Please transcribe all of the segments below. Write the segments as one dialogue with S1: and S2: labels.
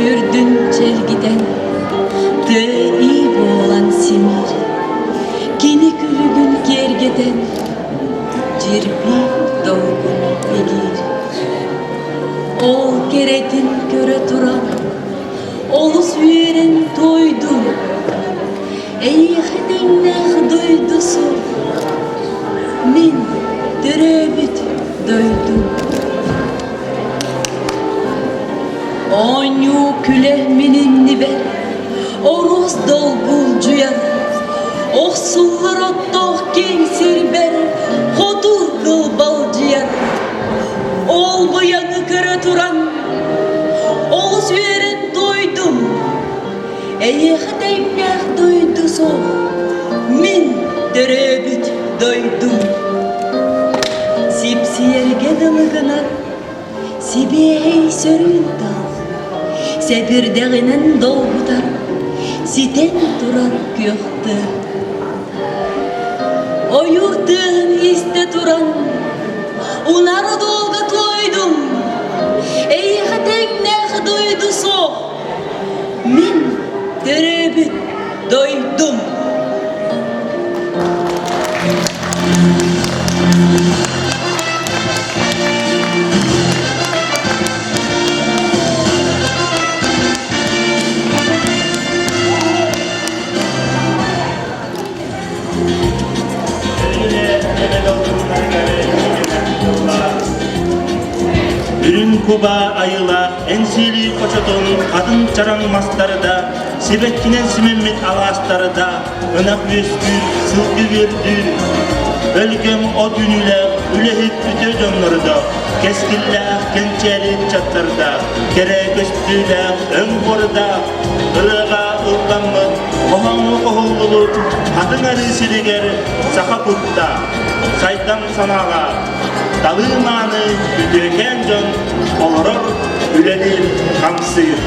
S1: Үрдүн чэлгитэн, тыа буолан симиир, кини күлүгүн киэргэтэн, дьирби долгун игиир. Ол кэрэтин көрө туран, олус үөрэн туойдум, эйиэхэ тэҥнээх дойду суох, мин төрөөбүт дойдум. Оонньуу күлэ мин иннибэр, оруос долгулдьуйар, охсуллар оттоох киэҥ сирбэр хотур кылбалдьыйар. Ол быйаҥы көрө туран, олус үөрэн туойдум, эйиэхэ тэҥнээх дойду суох, мин төрөөбүт дойдум. Сипсийэргэ дылы гынар Сибиэһэй сөрүүн тал, сэбирдэҕинэн долгутар, ситэн турар күөх тыа. Ойуур тыаһын истэ туран, унар дуолга туойдум, эйиэхэ тэҥнээх дойду суох, мин төрөөбүт дойдум.
S2: Үрүҥ куба айылаах Эҥсиэли хочотун хатын чараҥ мастарда, сибэккинэн симэммит алаастарда ынах үөскүүр, сылгы үөрдүүр, өлгөм от үүнүүлээх үлэһит үтүө дьоннордо, кэскиллээх кэнчээри ыччаттарда, кэрэ көстүүлээх өҥ буордаах, ырыаҕа ылламмыт, хоһооҥҥо хоһуллубут хатыҥ арыы сиригэр саха кутта, сайдам санаалаах, талыы мааны үтүөкээн дьон олорор, үлэлиир, хамсыыр.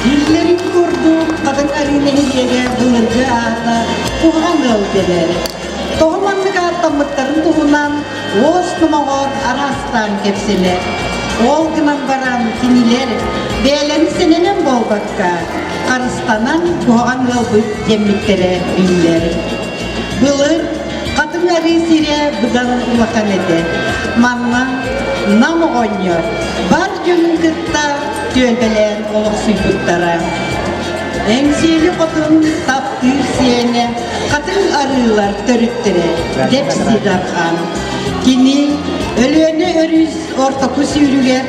S3: Биллэрин курдук, Хатыҥ Арыы нэһилиэгэ былыргы аата Куһаҕан ыал дэнэр. Тоҕо маннык ааттаммыттарын туһунан уос номоҕор араастаан кэпсэнэр. Ол гынан баран кинилэр бэйэлэрин сэнэнэн буолбакка, харыстанан куһаҕан ыалбыт дэммиттэрэ биллэр. Былыр Хатыҥ Арыы сирэ быдан улахан этэ. Манна Нам оҕонньор бар дьонун кытта түөлбэлээн олохсуйбуттара. Эҥсиэли хотун таптыыр сиэнэ Хатыҥ Арыылар төрүттэрэ Дэпси Дархан. Кини Өлүөнэ өрүс ортоку сүүрүгэр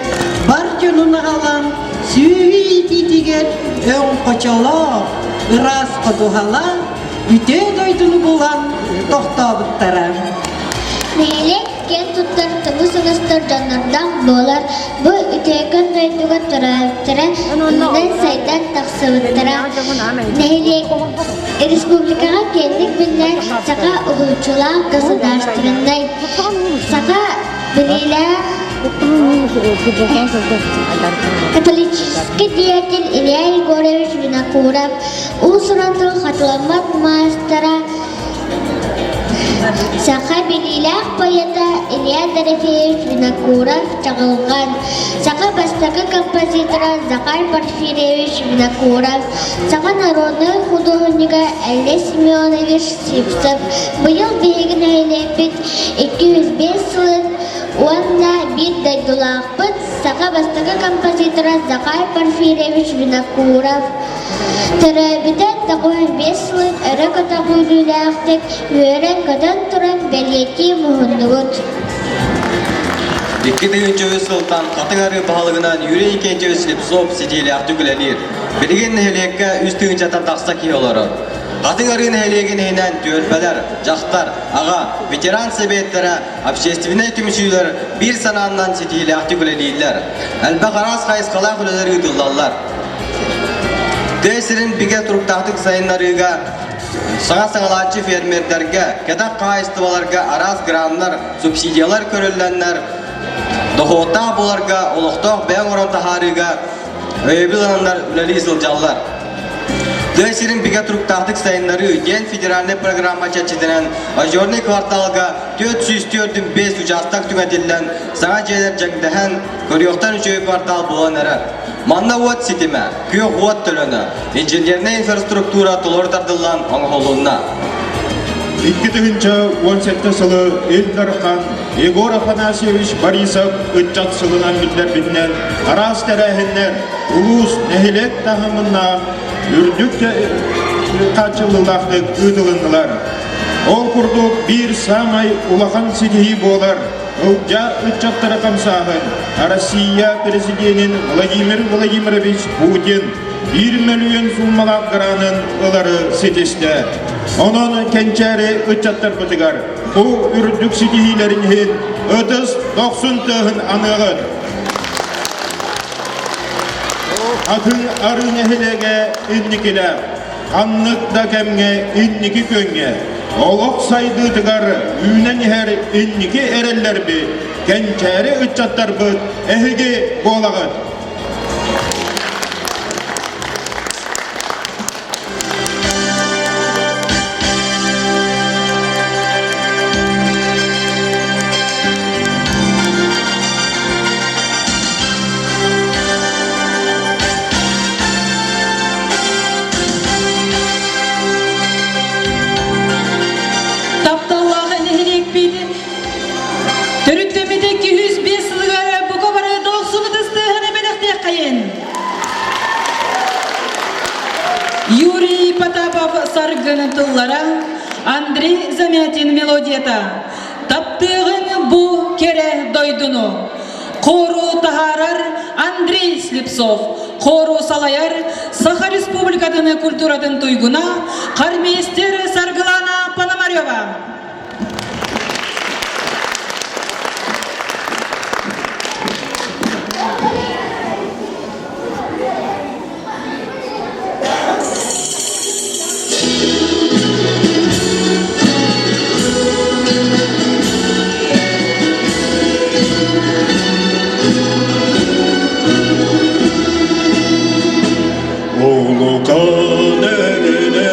S3: бар дьонун аҕалан сүөһү иитиитигэр өҥ хочолоох, ыраас ходуһалаах үтүө дойдуну булан тохтообуттара.
S4: Нэһилиэк киэн туттар көмүс оҥостор дьоннордоох буолар. Бу үтүөкэн дойдуга төрөөбүттэрэ, үүнэн-сайдан тахсыбыттара. Нэһилиэк республикаҕа киэҥник биллэр саха уһулуччулаах государственнай, саха билиилээх католический деятель Илья Егорович Винокуров уус-уран тыл хатыламмат маастара Саха билиилээх поэта Илья Дорофеевич Винокуров Чаҕылҕан, саха бастакы композитора Захар Порфирьевич Винокуров, саха народнай худуоһунньуга Эллэй Семенович Сивцев быйыл биһиги нэһилиэкпит 205 сылын уонна биир дойдулаахпыт саха бастакы композитора Захар Порфирьевич Винокуров Төрөөбүтэ 95 сылын өрө көтөҕүүлүүлээхтик үөрэн-көтөн туран бэлиэтии муһуннубут.
S5: 2003 сылтан Хатыҥ Арыы баһылыгынан Юрий Никитич Слепцов ситиилээхтик үлэлиир. Билигин нэһилиэккэ үс тыһыынчаттан тахса киһи олорор. Хатыҥ Арыы нэһилиэгин иһинэн түөлбэлэр, дьахтар, аҕа, ветеран сэбиэттэрэ, общественнай түмсүүлэр биир санааннан ситиилээхтик үлэлииллэр. Элбэх араас хайысхалаах үлэлэр ыытыллаллар. Тыа сирин бигэ туруктаахтык сайыннарыыга саҥа саҕалааччы фермердэргэ, кэтэх хаһаайыстыбаларга араас граннар, субсидиялар көрүллэннэр, дохуоттаах буоларга, олохтоох бэйэ оҥорон таһаарыыга өйөбүл ыланнар үлэлии сылдьаллар. Тыа сирин бигэ туруктаахтык сайыннарыы диэн федеральнай программа чэрчитинэн Озерный кварталга 445 учаастак түҥэтиллэн, саҥа дьиэлэр дьэҥдэһэн, көрүөхтэн үчүгэй квартал буолан эрэр. Манна уот ситимэ, күөх уот төлөнө, инженернэй инфраструктура толору тардыллан оҥоһулунна.
S6: 2017 сылы Ил Дархан Егор Афанасьевич Борисов ыччат сылынан биллэрбитинэн араас тэрээһиннэр улуус, нэһилиэк таһымыннаах үрдүк хааччыллыылаахтык ыытылыннылар. Ол курдук биир саамай улахан ситиһии буолар Ылдьаа ыччаттара хамсааһын Россия президенин Владимир Владимирович Путин биир мөлүйүөн сууммалаах гранын ылары ситистэ. Онон кэнчээри ыччаттарбытыгар бу үрдүк ситиһиилэрин иһин ытыс дохсун тыаһын аныаҕын. Атын Арыы нэһилиэгэ инникилээх, ханнык да кэмҥэ инники күөҥҥэ, олох сайдыытыгар үүнэн иһэр инники эрэллэрбит, кэнчээри ыччаттарбыт эһиги буолаҕыт.
S1: Тапталлаах нэһилиэкпит төрүттэммитэ 205 сылыгар бука бары дохсун ытыстыаһыны бэлэхтиэххэйин. Юрий Потапов саргын тыллара, Андрей Замятин мелодията «Таптыаҕын бу кэрэ дойдуну» Хору таһаарар Андрей Слепцов, хору салайар Саха Республикатын культуратын туйгуна, хормейстер Саргылана Пономарева.
S6: Улукан элине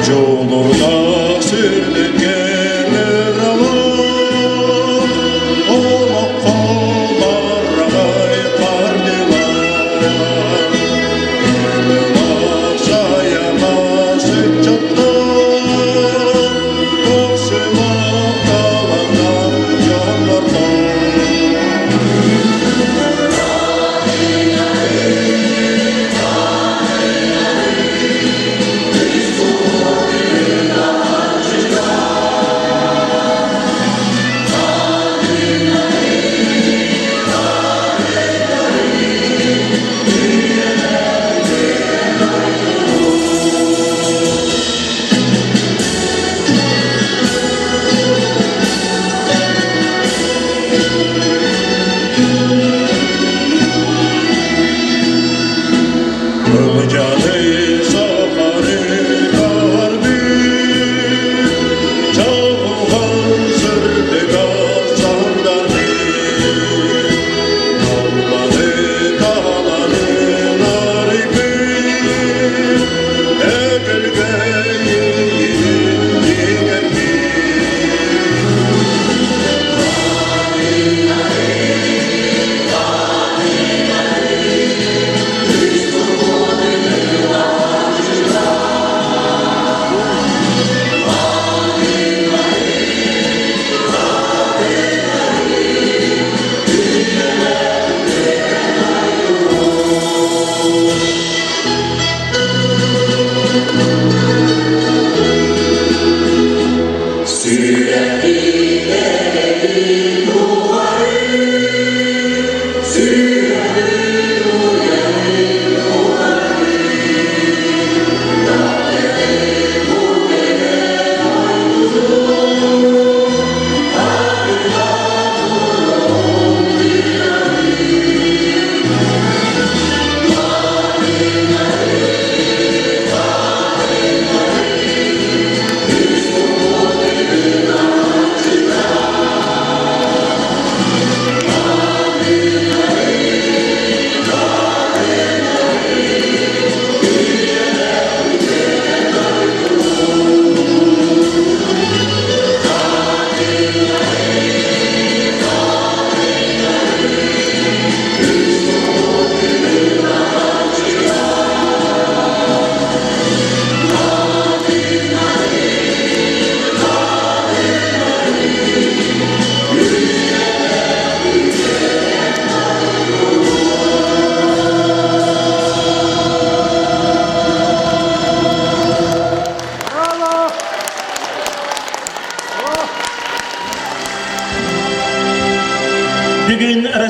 S6: Жолурда сүрдүккен ыралар, олоххо барҕай бардылар. Сайамас ыччаттар, тохсулар таланнар дьоннортон.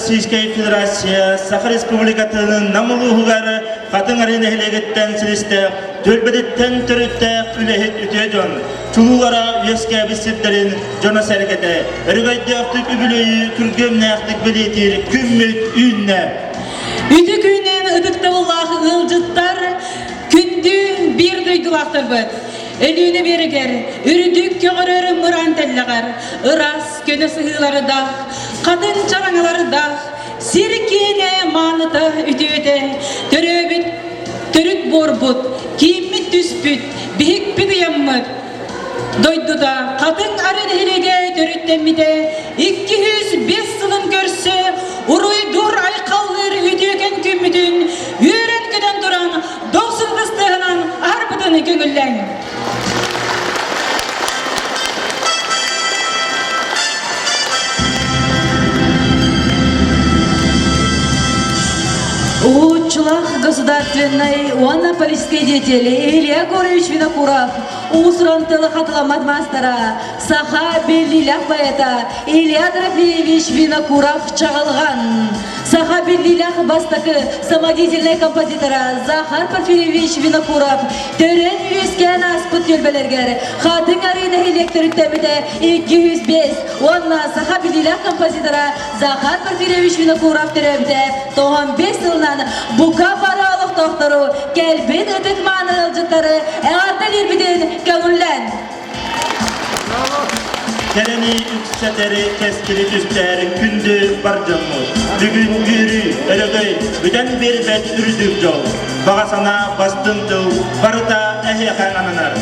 S2: Российскай Федерация Саха Республикатын Нам улууһугар Хатыҥ Арыы нэһилиэгиттэн силистээх, түөлбэтиттэн төрүттээх үлэһит үтүө дьон, чулуулара үөскээбит сирдэрин дьоно-сэргэтэ өрөгөйдөөхтүк үбүлүөйү күргүөмнээхтик бэлиэтиир күммүт үүннэ.
S1: Үтү күнүн ытыктабыллаах ыалдьыттар, күндү биир дойдулаахтарбыт! Өлүүнэ биэрэгэр, үрдүк көҕөрөр мыраан тэллэҕэр, ыраас көнө сыһыылардаах, хатыҥ чараҥалардаах, сир киэнэ мааныта үтүөтэ, төрөөбүт төрүт буорбут, кииммит түспүт, биһикпит ыйаммыт, дойдута Хатыҥ Арыы нэһилиэгэ төрүттэммитэ 205 сылын көрсө уруйдуур айхаллыыр үтүөкэн күммүтүн үөрэн-көтөн туран дохсун ытыстыаһынан аһарбытын көҥүллээҥ.
S7: Уһууччулаах государственнай уонна политическай деятель Илья Егорович Винокуров уус-уран тылы хатыламмат маастара, саха биллиилээх поэта Илья Дорофеевич Винокуров Чаҕылҕан, саха биллиилээх бастакы самодеятельнай композитора Захар Порфирьевич Винокуров төрөн үөскээн ааспыт түөлбэлэргэр Хатыҥ Арыы нэһилиэк төрүттэммитэ 205 уонна саха биллиилээх композитора Захар Порфирьевич Винокуров төрөөбүтэ 95 сылынан бука бары олохтоохтору, кэлбит ытык-мааны ыалдьыттары эҕэрдэлиирбитин көҥүллэн!
S2: Кэрэни үксэтэри, кэскили түстэри күндү бар дьоммут. Бүгүн үөрүү, өрөгөй, бүтэн биэрбэт үрдүк дьол. Баҕа санаа, бастыҥ тыл барыта эһиэхэ ананар.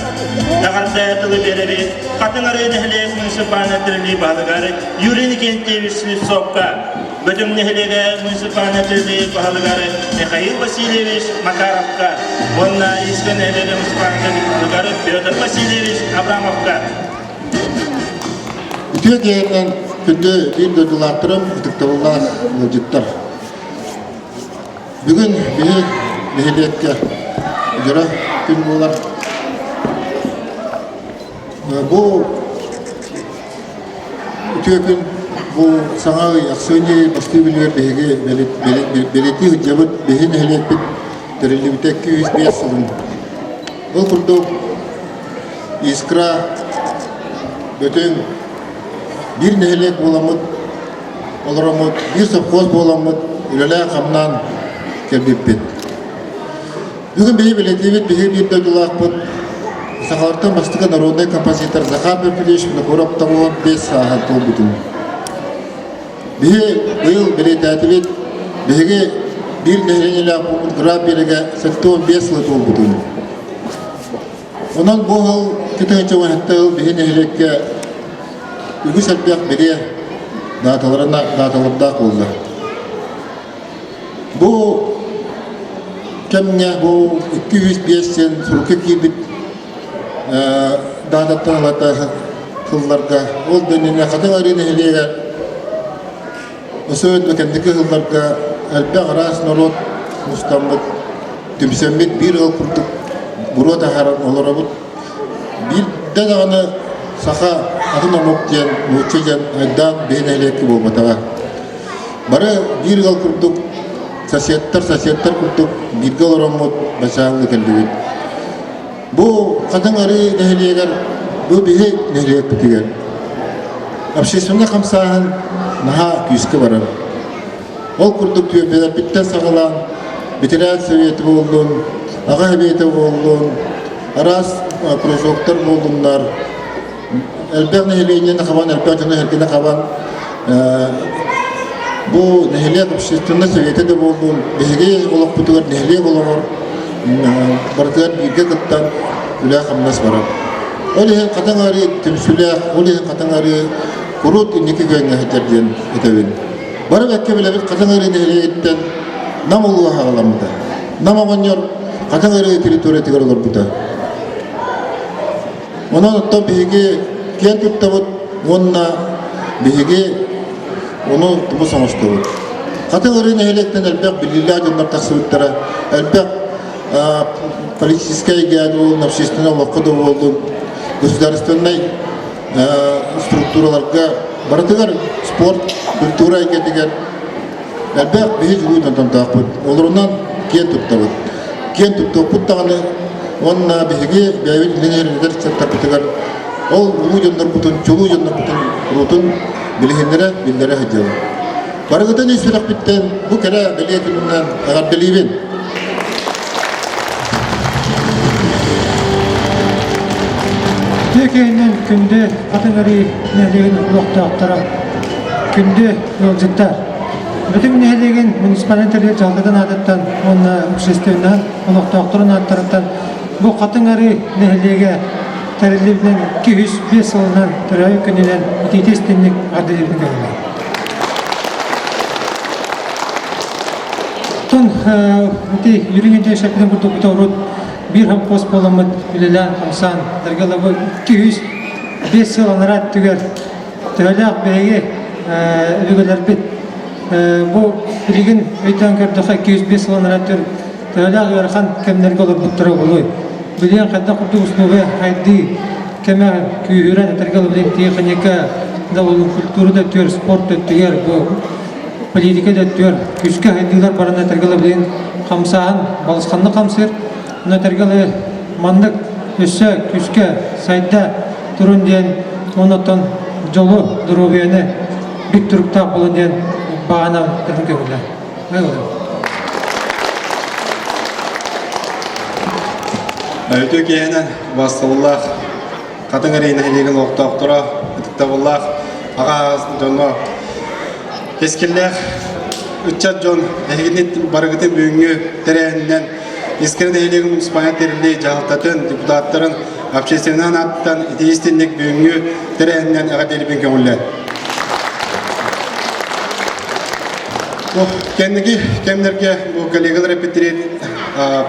S2: Эҕэрдэ тылы биэрэбит Хатыҥ Арыы нэһилиэк муниципальнай тэриллии баһылыгар Юрий Никентьевич Слепцовка, Бөтүҥ нэһилиэгэ муниципальнай тэриллии баһылыгар Михаил Васильевич Макаровка уонна Искэ нэһилиэгэ муниципальнай тэриллии баһылыгар Петр Васильевич Абрамовка.
S8: Үтүө киһинэн күндү биир дойдулаахтарым, ытыктабыллаах ыалдьыттар. Бүгүн биһи нэһилиэккэ дьоро күн буолар. Бу үтүө күн бу саҥа ый ахсынньы ый бастыы күнүгэр биһиги бэлиэтии сылдьабыт биһи нэһилиэкпит тэриллибитэ 205 сылын. Ол курдук Искра Бөтүҥ биир нэһилиэк буоламмыт олороммут, биир совхоз буоламмыт үлэлээн-хамнаан кэлбиппит. Бүгүн биһи бэлиэтиибит биһи биир дойдулаахпыт сахалартан бастакы народнай композитор Захар Перфильевич Винокуров 95 сааһын туолбутун. Биһи быйыл бэлиэтээтибит биһиги биир нэһилиэнньэлээх пууммут Граф биэрэгэ 75 сыла туолбутун. Онон бу сыл 2017 сыл биһи нэһилиэккэ үгүс элбэх бэлиэ дааталарына дааталардаах буолла. Бу кэмҥэ бу 205 сен сурукка киирбит даататтан ылата сылларга ол да иннинэ Хатыҥ Арыы нэһилиэгэр Өсөөн кэнники сылларга элбэх араас норуот мустаммыт, түмсэммит биир ыал курдук буруо таһааран олоробут. Биирдэ даҕаны саха атын омук диэн, нуучча диэн айдаан биһи нэһилиэккэ буолбатаҕа. Бары биир ыал курдук соседтар соседтар курдук бииргэ олороммут бачааҥҥа кэллибит. Бу Хатыҥ Арыы нэһилиэгэр, бу биһи нэһилиэкпитигэр общественнай хамсааһын наһаа күүскэ барар. Ол курдук түөлбэлэрбиттэн саҕалаан ветеран советы буоллун, аҕа сэбиэтэ буоллун, араас кружоктар буоллуннар, элбэх нэһилиэнньэни хабан, элбэх дьону эргинэ хабан бу нэһилиэк общественнай советы да буоллун, биһиги олохпутугар нэһилиэк олоҕор барытыгар бииргэ кыттан үлэ-хамнас барар. Ол иһин Хатыҥ Арыы түмсүүлээх, ол иһин Хатыҥ Арыы куруут инники күөҥҥэ сылдьар диэн этэбин. Бары бэккэ билэбит Хатыҥ Арыы нэһилиэгиттэн Нам улууһа аҕаламмыта. Нам оҕонньор Хатыҥ Арыы территориятыгар олорбута. Онон оттон биһиги киэн туттабыт уонна биһиги ону тумус оҥостобут. Хатыҥ Арыы нэһилиэктэн элбэх биллиилээх дьоннор тахсыбыттара, элбэх политическай эйгэҕэ буоллун, общественнай олоххо да буоллун, государственнай структураларга барытыгар спорт, культура эйгэтигэр. Элбэх биһи чулуу дьоннордоохпут. Олорунан киэн туттабыт. Киэн туттуохпут даҕаны уонна биһиги бэйэбит инженердэр сыттарбытыгар ол улуу дьоннорбутун, чулуу дьоннорбутун куруутун билиһиннэрэ, биллэрэ сылдьабыт. Барыгытын ис сүрэхпиттэн бу кэрэ бэлиэ күнүнэн эҕэрдэлиибин!
S9: Тыа киһинэн күндү Хатыҥ Арыы нэһилиэгин олохтоохторо, күндү ыалдьыттар! Бүтүн нэһилиэгин муниципальнай тэрилтэ дьаһалтатын аатыттан уонна общественнай олохтоохторун ааттарыттан бу Хатыҥ Арыы нэһилиэгэ тэриллибитинэн 205 сылынан төрөөбүт күнүнэн итиитэ-истиҥник эҕэрдэлиибин көҥүллээн. Оттон ити Юрий Николаевич эппитин курдук урут биир хомпуос буоламмыт үлэлээн хамсаан Даргалабы 205 сыл анараа өттүгэр төһөлөөх биһиги өбүгэлэрбит бу билигин өйдөөн көрдөххө 205 сыл анараа өттүгэр төһөлөөх ыарахан кэмнэргэ олорбуттара буолуой. Билигин хайдах курдук условия хайдыы кэмэ күүһүрэн этэргэ дылы тиэхиньикэ да культура да өттүгэр спорт өттүгэр бу политика да өттүгэр күүскэ сайдыылар баран этэргэ дылы билигин хамсааһын балысханнык хамсыыр. Онно этэргэ дылы маннык өссө күүскэ сайда турун диэн оннуттан дьолу, доруобуйаны бүк туруктаах буолун диэн баҕанам тылын көҥүлэ.
S10: Үтүө киэһэнэн бастабыллаах Хатыҥ Арыы нэһилиэгин олохтоохторо, ытыктабыллаах аҕа дьоно, кэскиллээх ыччат дьон эһигини барыгытын бүгүҥҥү тэрээһининэн Искра нэһилиэгин муниципальнай тэриллии дьаһалтатын депутаттарын общественнай ааттан ити истинник бүгүҥҥү тэрээһининэн эҕэрдэлиибин көҥүллээн. Бу кэнники кэмнэргэ бу коллегалар эппиттэрин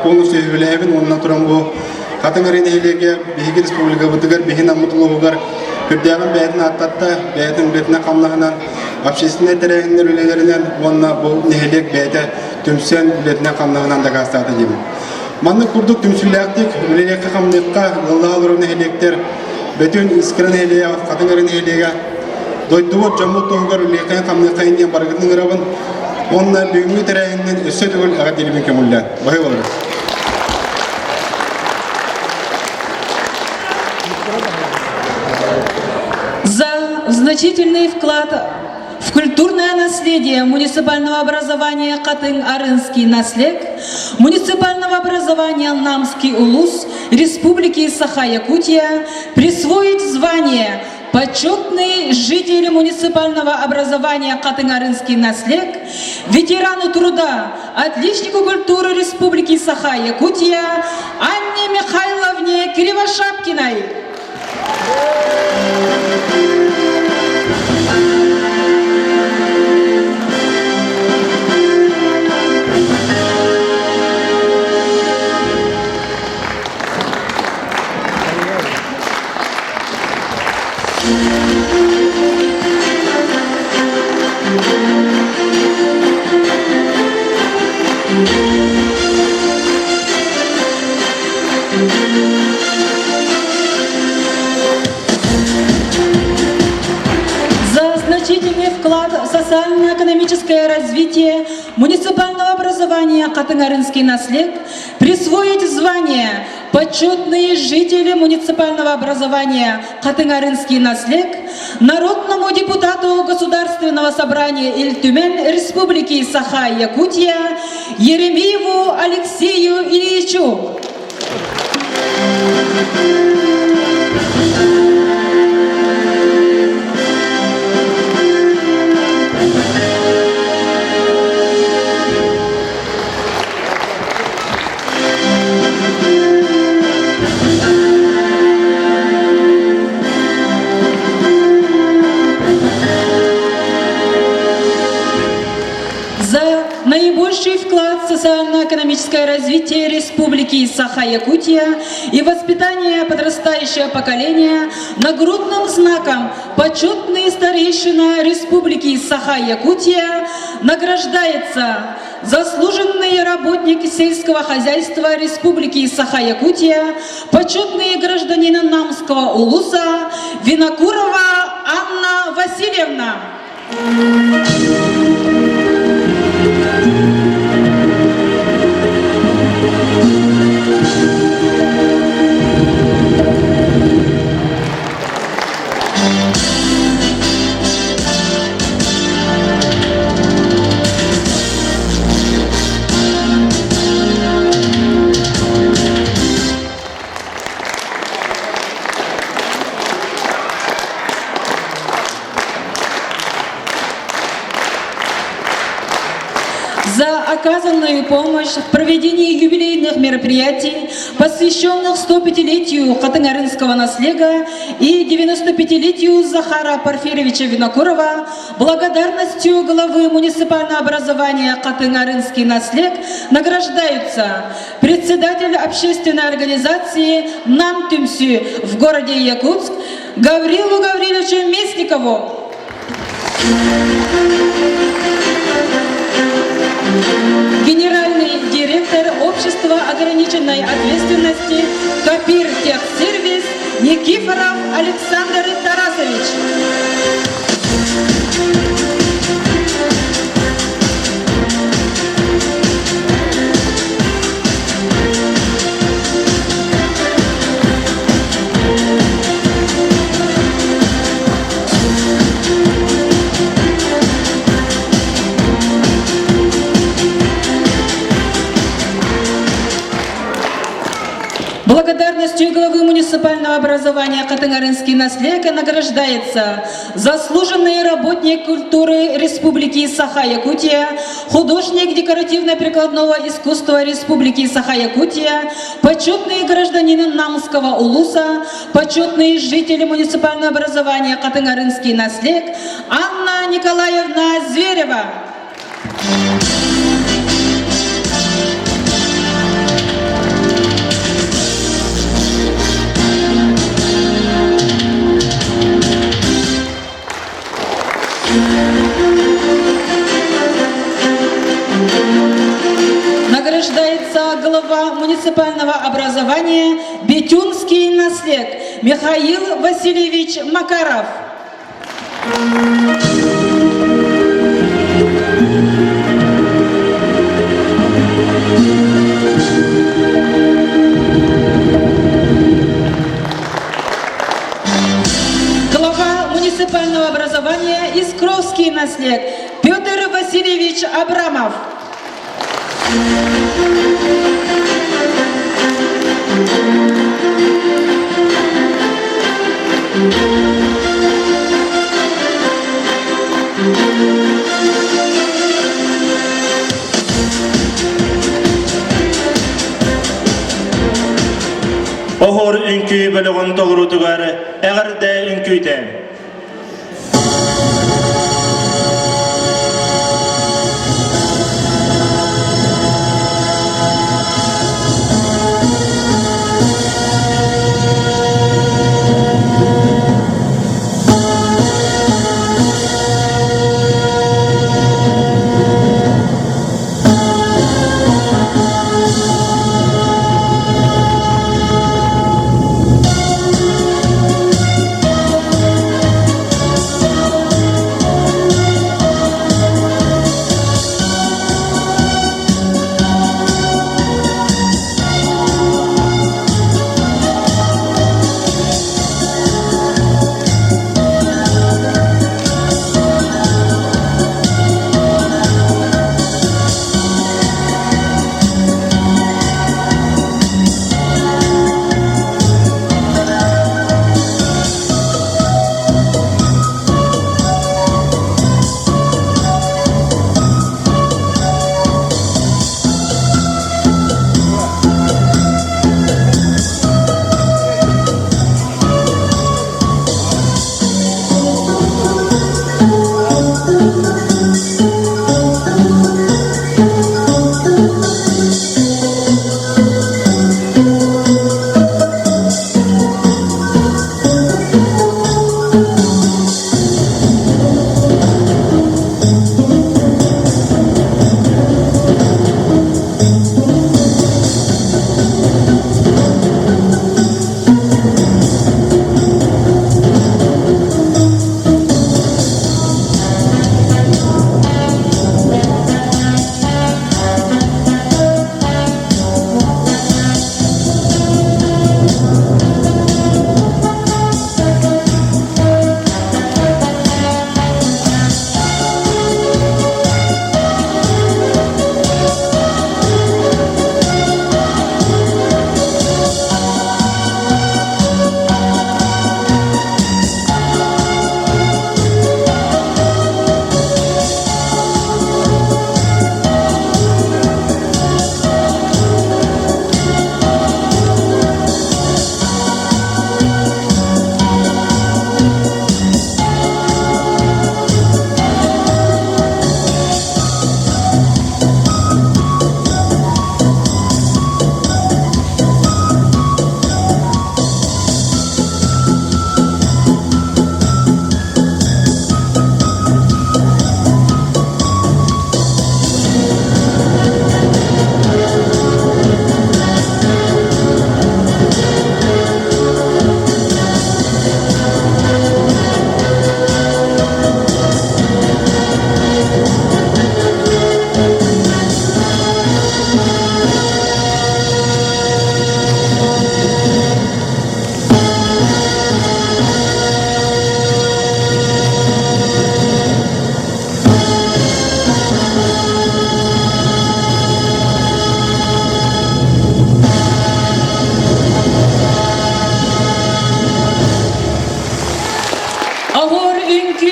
S10: полностью үбүлэһэбин уонна туран бу Хатыҥ Арыы нэһилиэгэ биһиги республикабытыгар биһи наммыт улууһугар үрдээҕин бэйэтин ааттатта, бэйэтин үлэтинэн хамнаһынан, общественнай тэрээһиннэр үлэлэринэн уонна бу нэһилиэк бэйэтэ түмсэн үлэтинэн хамнаһынан дакаастаата диибин. Маннык курдук түмсүүлээхтик үлэлиэххэ-хамныахха ыаллаһа олорор нэһилиэктэр Бөтүн, Искра нэһилиэгэ, Хатыҥ Арыы нэһилиэгэ дойдубут дьоммут туһугар үлэлиэххэйин-хамныаххайын диэн барыгытын ыҥырабын уонна бүгүҥҥү тэрээһининэн өссө төгүл эҕэрдэлиибин көҥүллээн. Баһыы олорун.
S1: За значительный вклад в культурное наследие муниципального образования Хатынг-Арынский наслег, муниципального образования Намский улус Республики Саха-Якутия присвоить звание Почетный житель муниципального образования Хатынг-Арынский наслег, ветерану труда, отличнику культуры Республики Саха-Якутия Анне Михайловне Кривошапкиной. За значительный вклад в социально-экономическое развитие муниципального образования Хатынг-Арынский наслег присвоить звание Почетные жители муниципального образования Хатынг-Арынский наслег народному депутату Государственного собрания Ил Түмэн Республики Саха-Якутия Еремееву Алексею Ильичу. За наибольший вклад в социально-экономическое развитие Республики Саха-Якутия и воспитание подрастающего поколения нагрудным знаком «Почетный старейшина Республики Саха-Якутия» награждается заслуженный работник сельского хозяйства Республики Саха-Якутия, почетный гражданин Намского улуса Винокурова Анна Васильевна. За оказанную помощь в проведении юбилейных мероприятий, посвященных 105-летию Хатынгарынского наслега и 95-летию Захара Порфирьевича Винокурова, благодарностью главы муниципального образования Хатынгарынский наслег награждаются председатель общественной организации «Нам Түмсүү» в городе Якутск Гаврилу Гавриловичу Местникову. Генеральный директор общества ограниченной ответственности «Копир Техсервис» Никифоров Александр Тарасович. Благодарностью главы муниципального образования Хатынгарынский наследие награждается заслуженный работник культуры Республики Саха-Якутия, художник декоративно-прикладного искусства Республики Саха-Якутия, почетный гражданин Намского улуса, почетный житель муниципального образования Хатынгарынский наслег Анна Николаевна Зверева. Награждается глава муниципального образования Бетюнский наслед Михаил Васильевич Макаров. Глава муниципального образования Искровский наслед Петр Васильевич Абрамов.
S2: Оһор үҥкүү бөлөҕүн толоруутугар эҕэрдэ үҥкүүтэ.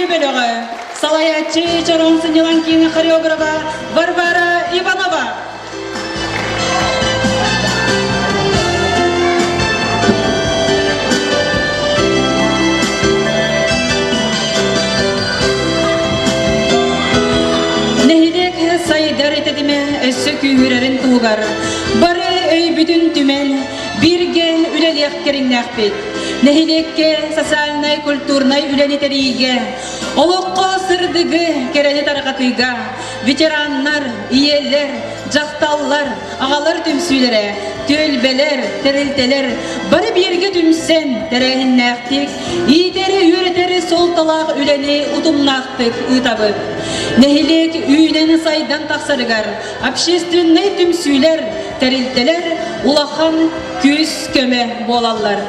S1: бөлөҕө, салайааччы Чороон сынньалаҥ киинэ хореографа Варвара Иванова. Нэһилиэк сайдар тэтимэ өссө күүһүрэрин туһугар бары өйбүтүн түмэн бииргэ үлэлиэх кэриҥнээхпит. Нэһилиэккэ социальнай-культурнай үлэни тэрийиигэ, олоххо сырдыгы, кэрэни тарҕатыыга ветераннар, ийэлэр, дьахталлар, аҕалар түмсүүлэрэ, түөлбэлэр, тэрилтэлэр бары бииргэ түмсэн тэрээһиннээхтик, иитэри-үөрэтэри суолталаах үлэни утумнаахтык ыытабыт. Нэһилиэк үүнэн-сайдан тахсарыгар общественнай түмсүүлэр, тэрилтэлэр улахан күүс-көмө буолаллар.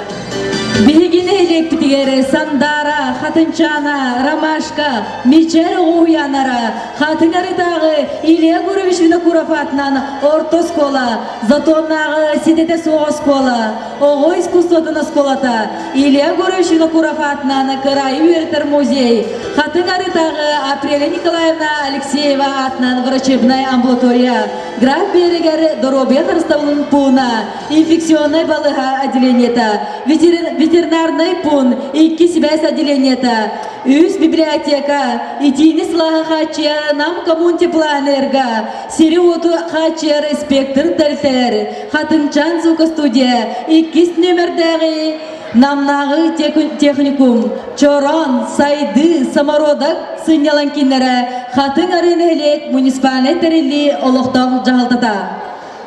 S7: Биһиги нэһилиэкпитигэр Сандаара, Хатынчаана, Ромашка, Мичээр оҕо уһуйааннара, Хатыҥ Арытааҕы Илья Гурович Винокуров аатынан орто оскуола, Затоннааҕы ситэтэ суох оскуола, оҕо искусствотын оскуолата, Илья Гурович Винокуров аатынан кыраайы үөрэтэр музей, Хатыҥ Арытааҕы Апреля Николаевна Алексеева аатынан врачебнай амбулатория, Граф Биэригэр доруобуйа харыстабылын пууна, инфекционнай балыыһа отделениета, ветеринарнай пуун, икки сибээс отделениета, үс библиотека, итиини сылааһы хааччыйар Нам коммунтеплоэнерго, сири-уоту хааччыйар спектр тэрилтэлэр, Хатыҥчаан звукостудия, иккис нүөмэрдээҕи Намнааҕы техникум, Чороон, Сайдыы, Самородок сынньалаҥ кииннэрэ, Хатыҥ Арыы нэһилиэк муниципальнай тэриллии олохтоох дьаһалтата.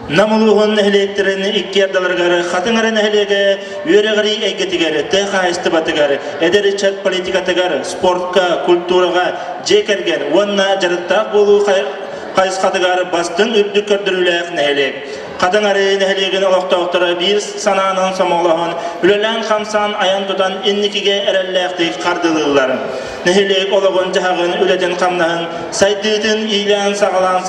S2: Нам улууһун нэһилиэктэрин икки ардыларыгар Хатыҥ Арыы нэһилиэгэ үөрэҕирии эйгэтигэр, тыа хаһаайыстыбатыгар, эдэр ыччат политикатыгар, спортка, культураҕа, дьиэ кэргэн уонна дьарыктаах буолуу хайысхатыгар бастыҥ үрдүк көрдөрүүлээх нэһилиэк. Хатыҥ Арыы нэһилиэгин олохтоохторо биир санаанан сомоҕолоһон, үлэлээн-хамсаан айан-тутан инникигэ эрэллээхтик хардыылыыллар. Нэһилиэк олоҕун-дьаһаҕын, үлэтин-хамнаһын, сайдыытын иилээн-саҕалаан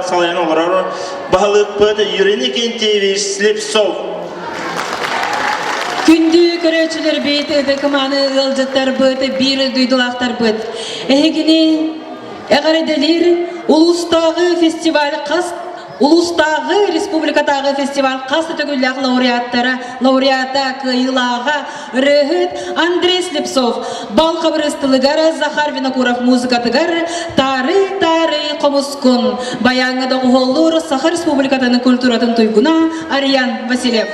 S2: салайан олорор баһылыкпыт Юрий Никентьевич Слепцов.
S1: Күндү көрөөччүлэрбит, ытык-мааны ыалдьыттарбыт, биир дойдулаахтарбыт, эһигини эҕэрдэлиир улуустааҕы фестиваль хас Улуустааҕы республикатааҕы фестиваль хас да төгүллээх лауреаттара, лауреата, кыайыылааҕа, ырыаһыт Андрей Слепцов, бал хабырыыстылыгар Захар Винокуров музыкатыгар «Таарый-таарый хомускун» баяҥҥа доҕуһуоллуур Саха Республикатын культуратын туйгуна Ариан Васильев.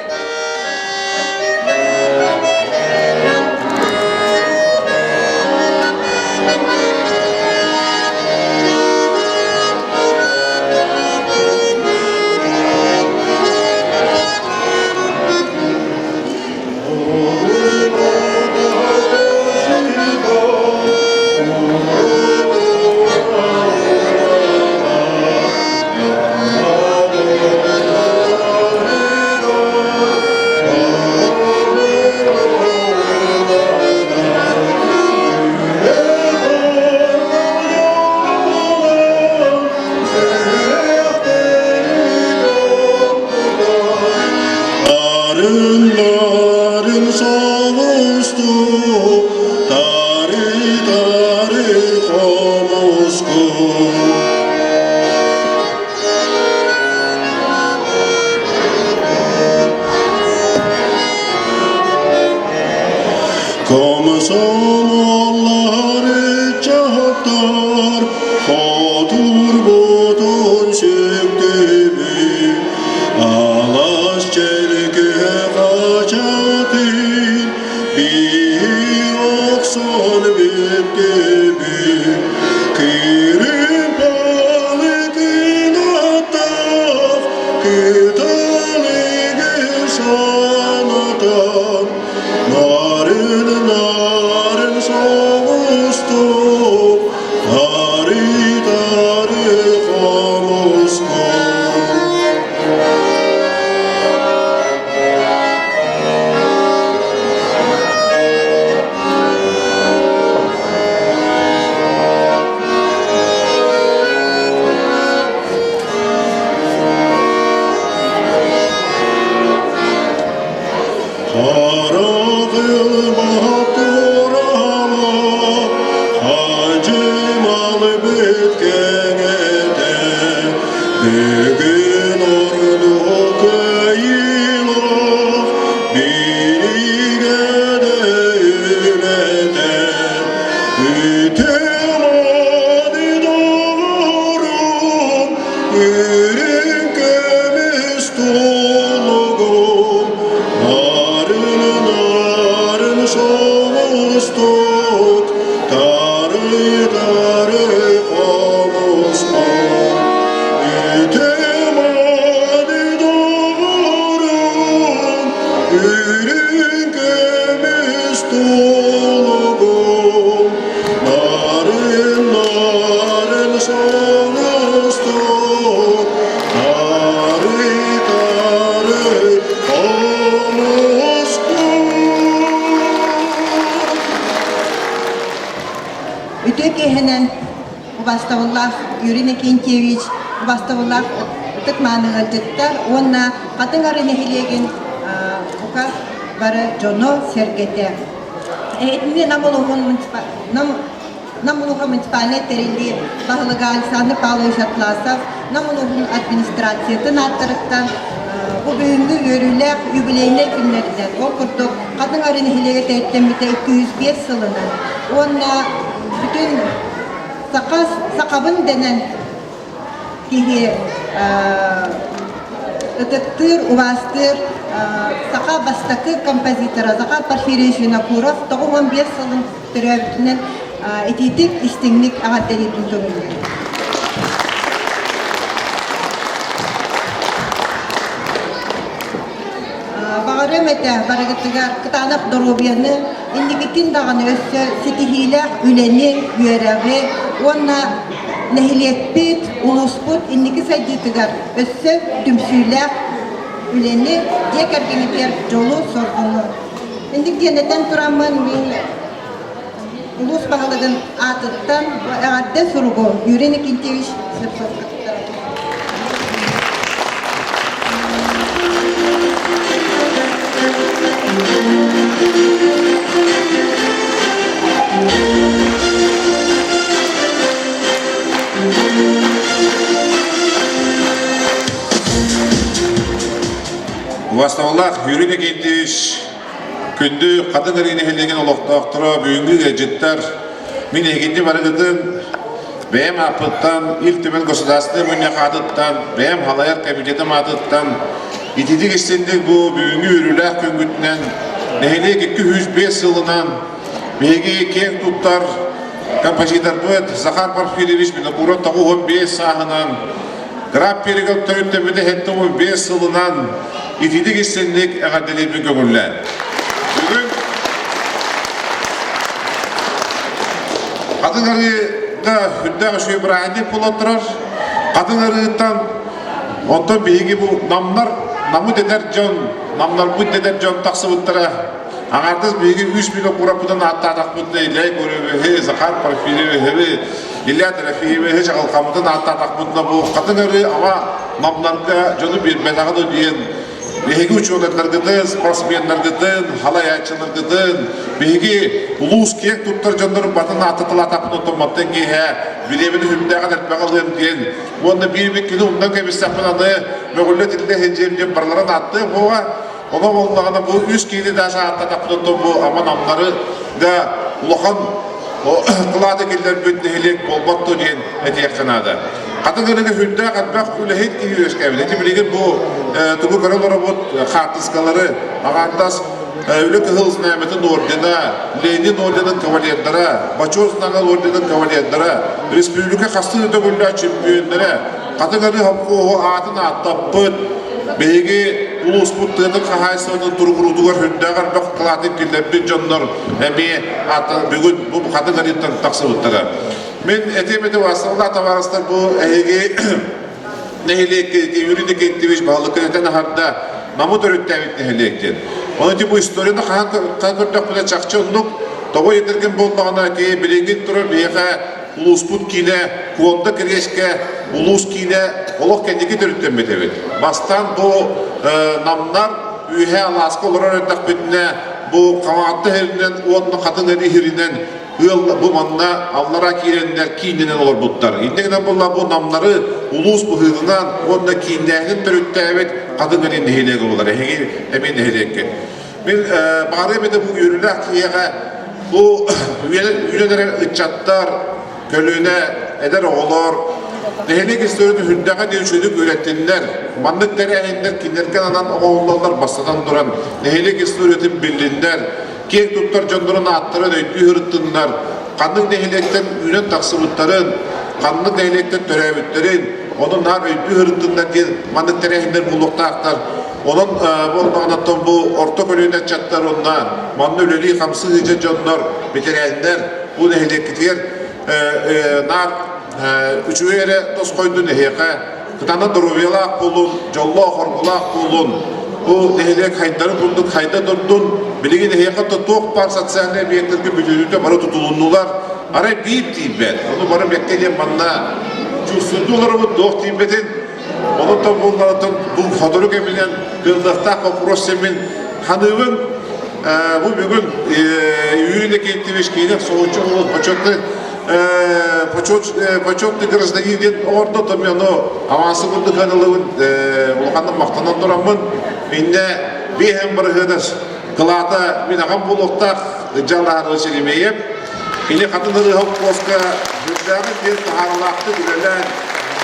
S6: Arınların soğustu, tarı tarı komusku. Комсомоллары чаптар, хотурбутун сүктүбүт, алас чэлгө хачатын, биһи охсон бүттүбүт. Кирим палыкын аттах, кыталыгы санатан, Нарын нарын соҕустук, тары-тары хомустук.
S11: Сонустук, тары-тары хомуспут. Үтүмэни доҕорум, үрүҥ көмүс тулугум, нарын-нарын сонустук, тары-тары
S3: Үтүө киэһэнэн убастабыллаах Юрий Иннокентьевич, убастабыллаах ытык мааны ыалдьыттар уонна Хатыҥ Арыы нэһилиэгин бука бары дьоно-сэргэтэ. Эһитини Нам улууһун Нам улууһа муниципальнай тэриллии баһылыга Александр Павлович Атласов Нам улууһун администрациятын ааттарыттан бу бүгүҥҥү үөрүүлээх юбилейнай күннэринэн, ол курдук Хатыҥ Арыы нэһилиэгэ төрүттэммитэ 205 сылынан уонна бүтүн саха сахабын дэнэн киһи ытыктыыр, убаастыыр саха бастакы композитора Захар Порфирьевич Винокуров 95 сылын төрөөбүтүнэн итиитик, истиҥник эҕэрдэлиирбин көҥүллүүбүн. Баҕарыам этэ барыгытыгар кытаанах доруобуйаны, инникитин даҕаны өссө ситиһиилээх үлэни, үөрэҕи уонна нэһилиэкпит, улууспут инники сайдыытыгар өссө түмсүүлээх үлэни, дьиэ кэргэҥҥитигэр дьолу-соргуну. Инник диэн этэн тураммын мин улуус баһылыгын аатыттан эҕэрдэ суругу Юрий Никитич Слепцовка туттарабын.
S12: Убастабыллаах Юрий Никитич, Күндү Хатыҥ Арыы нэһилиэгин олохтоохторо, бүгүҥҥү ыалдьыттар, мин эһигини барыгытын бэйэм ааппыттан, Ил Түмэн Государственнай Мунньах аатыттан, бэйэм халайар комитетым аатыттан ититик истинник бу бүгүҥҥү үөрүүлээх күҥҥүтүнэн нэһилиэк 205 сылынан биһиги киэҥ туттар композиторбыт Захар Порфирьевич Винокуров 95 сааһынан Граф Перегов төрүттэммитэ 75 сылынан ититик истинник эҕэрдэлиирбин көҥүллээн. Бүгүн Хатыҥ Арыыга үрдээх үчүгэй бырааһынньык буола турар. Хатыҥ Арыыттан онтон биһиги бу намнар, намы дэтэр дьон, намнарбыт дэтэр дьон тахсыбыттара. Аҥаардас биһиги үс миллион кураппытын ааттаатахпытына Илья Егоровиһы, Захар Порфирьевиһы, Илья Трофимовиһы чаҕылхаммытын ааттаатахпытына бу Хатыҥ Арыы ама намнарга дьону биэрбэтэҕэ дуо диэн биһиги учуонайдаргытын, спортсменнаргытын, халайааччыларгытын, биһиги улуус киэҥ туттар дьоннорун батын ааттаталаатахпыт оттон мантан киэһэ билиэбин үһүмнээҕин элбэҕи ылыам диэн уонна биир бит кини умнан кэбистэхпин аны мөҕүллэ тиллэ сылдьыам диэн барыларын ааттыам буоҕа. Онон буоллаҕына бу үс киһини даже ааттатахпыт оттон бу аман амнары да улахан кылааты киллэрбит нэһилиэк буолбат дуо диэн этиэххэ наада. Хатыҥ Арыыга сүрдээх элбэх үлэһит киһи үөскээбит. Ити билигин бу тугу көрө олоробут хаартыскалары аҥаардас Үлэ Кыһыл Знамятын ордена, Ленин орденын кавалердара, Бочуот Знагын орденын кавалердара, республика хастыы да төгүллээх чемпионнара, Хатыҥ Арыы хопкуоһу аатын ааттаппыт, биһиги улууспут тыатын хаһаайыстыбатын туругуруутугар сүрдээх элбэх кылаатын киллэрбит дьоннор эмиэ бүгүн бу Хатыҥ Арыыттан тахсыбыттара. Мин этиэм этэ Василий табаарыстар бу эһиги нэһилиэккэ Юрий Никитич баһылыккын этэн аһарда Намы төрүттээбит нэһилиэк диэн. Ону ити бу историяны хаһан көрдөхпүнэ чахчы оннук тоҕо этэргин буоллаҕына ити билиҥҥи турар биһиэхэ улууспут киинэ Куонда Кириэскэ улуус киинэ олох кэнники төрүттэммит эбит. Бастаан бу намнар үөһээ алааска олорор эрдэхпитинэ бу Хамаҕатта иһиринэн уонна Хатыҥ Эри иһиринэн ыал бу манна аллара киирэннэр кииннэнэн олорбуттар. Инньэ гынан буолла бу намнары улуус быһыытынан уонна кииннээһинин төрүттээбит Хатыҥ Эри нэһилиэгэ буолар. Эһиги эмиэ нэһилиэккит. Мин баҕарыам этэ бу үөрүүлээх киһиэхэ бу үүнэн эрэр ыччаттар, көлүөнэ эдэр оҕолор нэһилиэк историятын сүрдээҕэ диэн үчүгэйдик үөрэттиннэр. Маннык тэрээһиннэр кинилэргэ ананан оҥоһуллаллар бастатан туран нэһилиэк историятын биллиннэр. киэҥ туттар дьоннорун ааттарын өйдүү сырыттыннар, ханнык нэһилиэктэн үүнэн тахсыбыттарын, ханнык нэһилиэктэн төрөөбүттэрин, ону наар өйдүү сырыттыннар диэн маннык тэрээһиннэр буолуохтаахтар. Онон буоллаҕына бу орто көлүөнэ ыччаттар уонна манна үлэлии-хамсыы сылдьар дьоннор, бэтэрээннэр бу нэһилиэккитигэр наар үчүгэй эрэ тосхойдун эһиэхэ кытана доруобуйалаах буолун, дьоллоох-оргулаах буолун, бу нэһилиэк хайдарын курдук хайда турдун, билигин эһиэхэ туох баар социальнай объектарга бүтүннүүтэ бары тутулуннулар, арай биир тиийбэт, ону бары бэккэ диэн манна чувствуйдуу олоробут, туох тиийбэтин, онон буоллаҕыттан бу сотору кэминэн кыаллыахтаах боппуруос сэммин ханыыбын, бу бүгүн Юрий Иннокентьевич киинэ соһуччу почетный почетный гражданин диэн оҥордо, то мен ону авансы курдук ыанылыбын улаханнык махтанан тураммын иннэ биэһэн барыһыадас кылаата мин аҕам буолуохтаах Ылдьаалаһар Василий Кини хатын ырыа холкуоска үрдээҕин диэн таһаарылаахтык үлэлээн,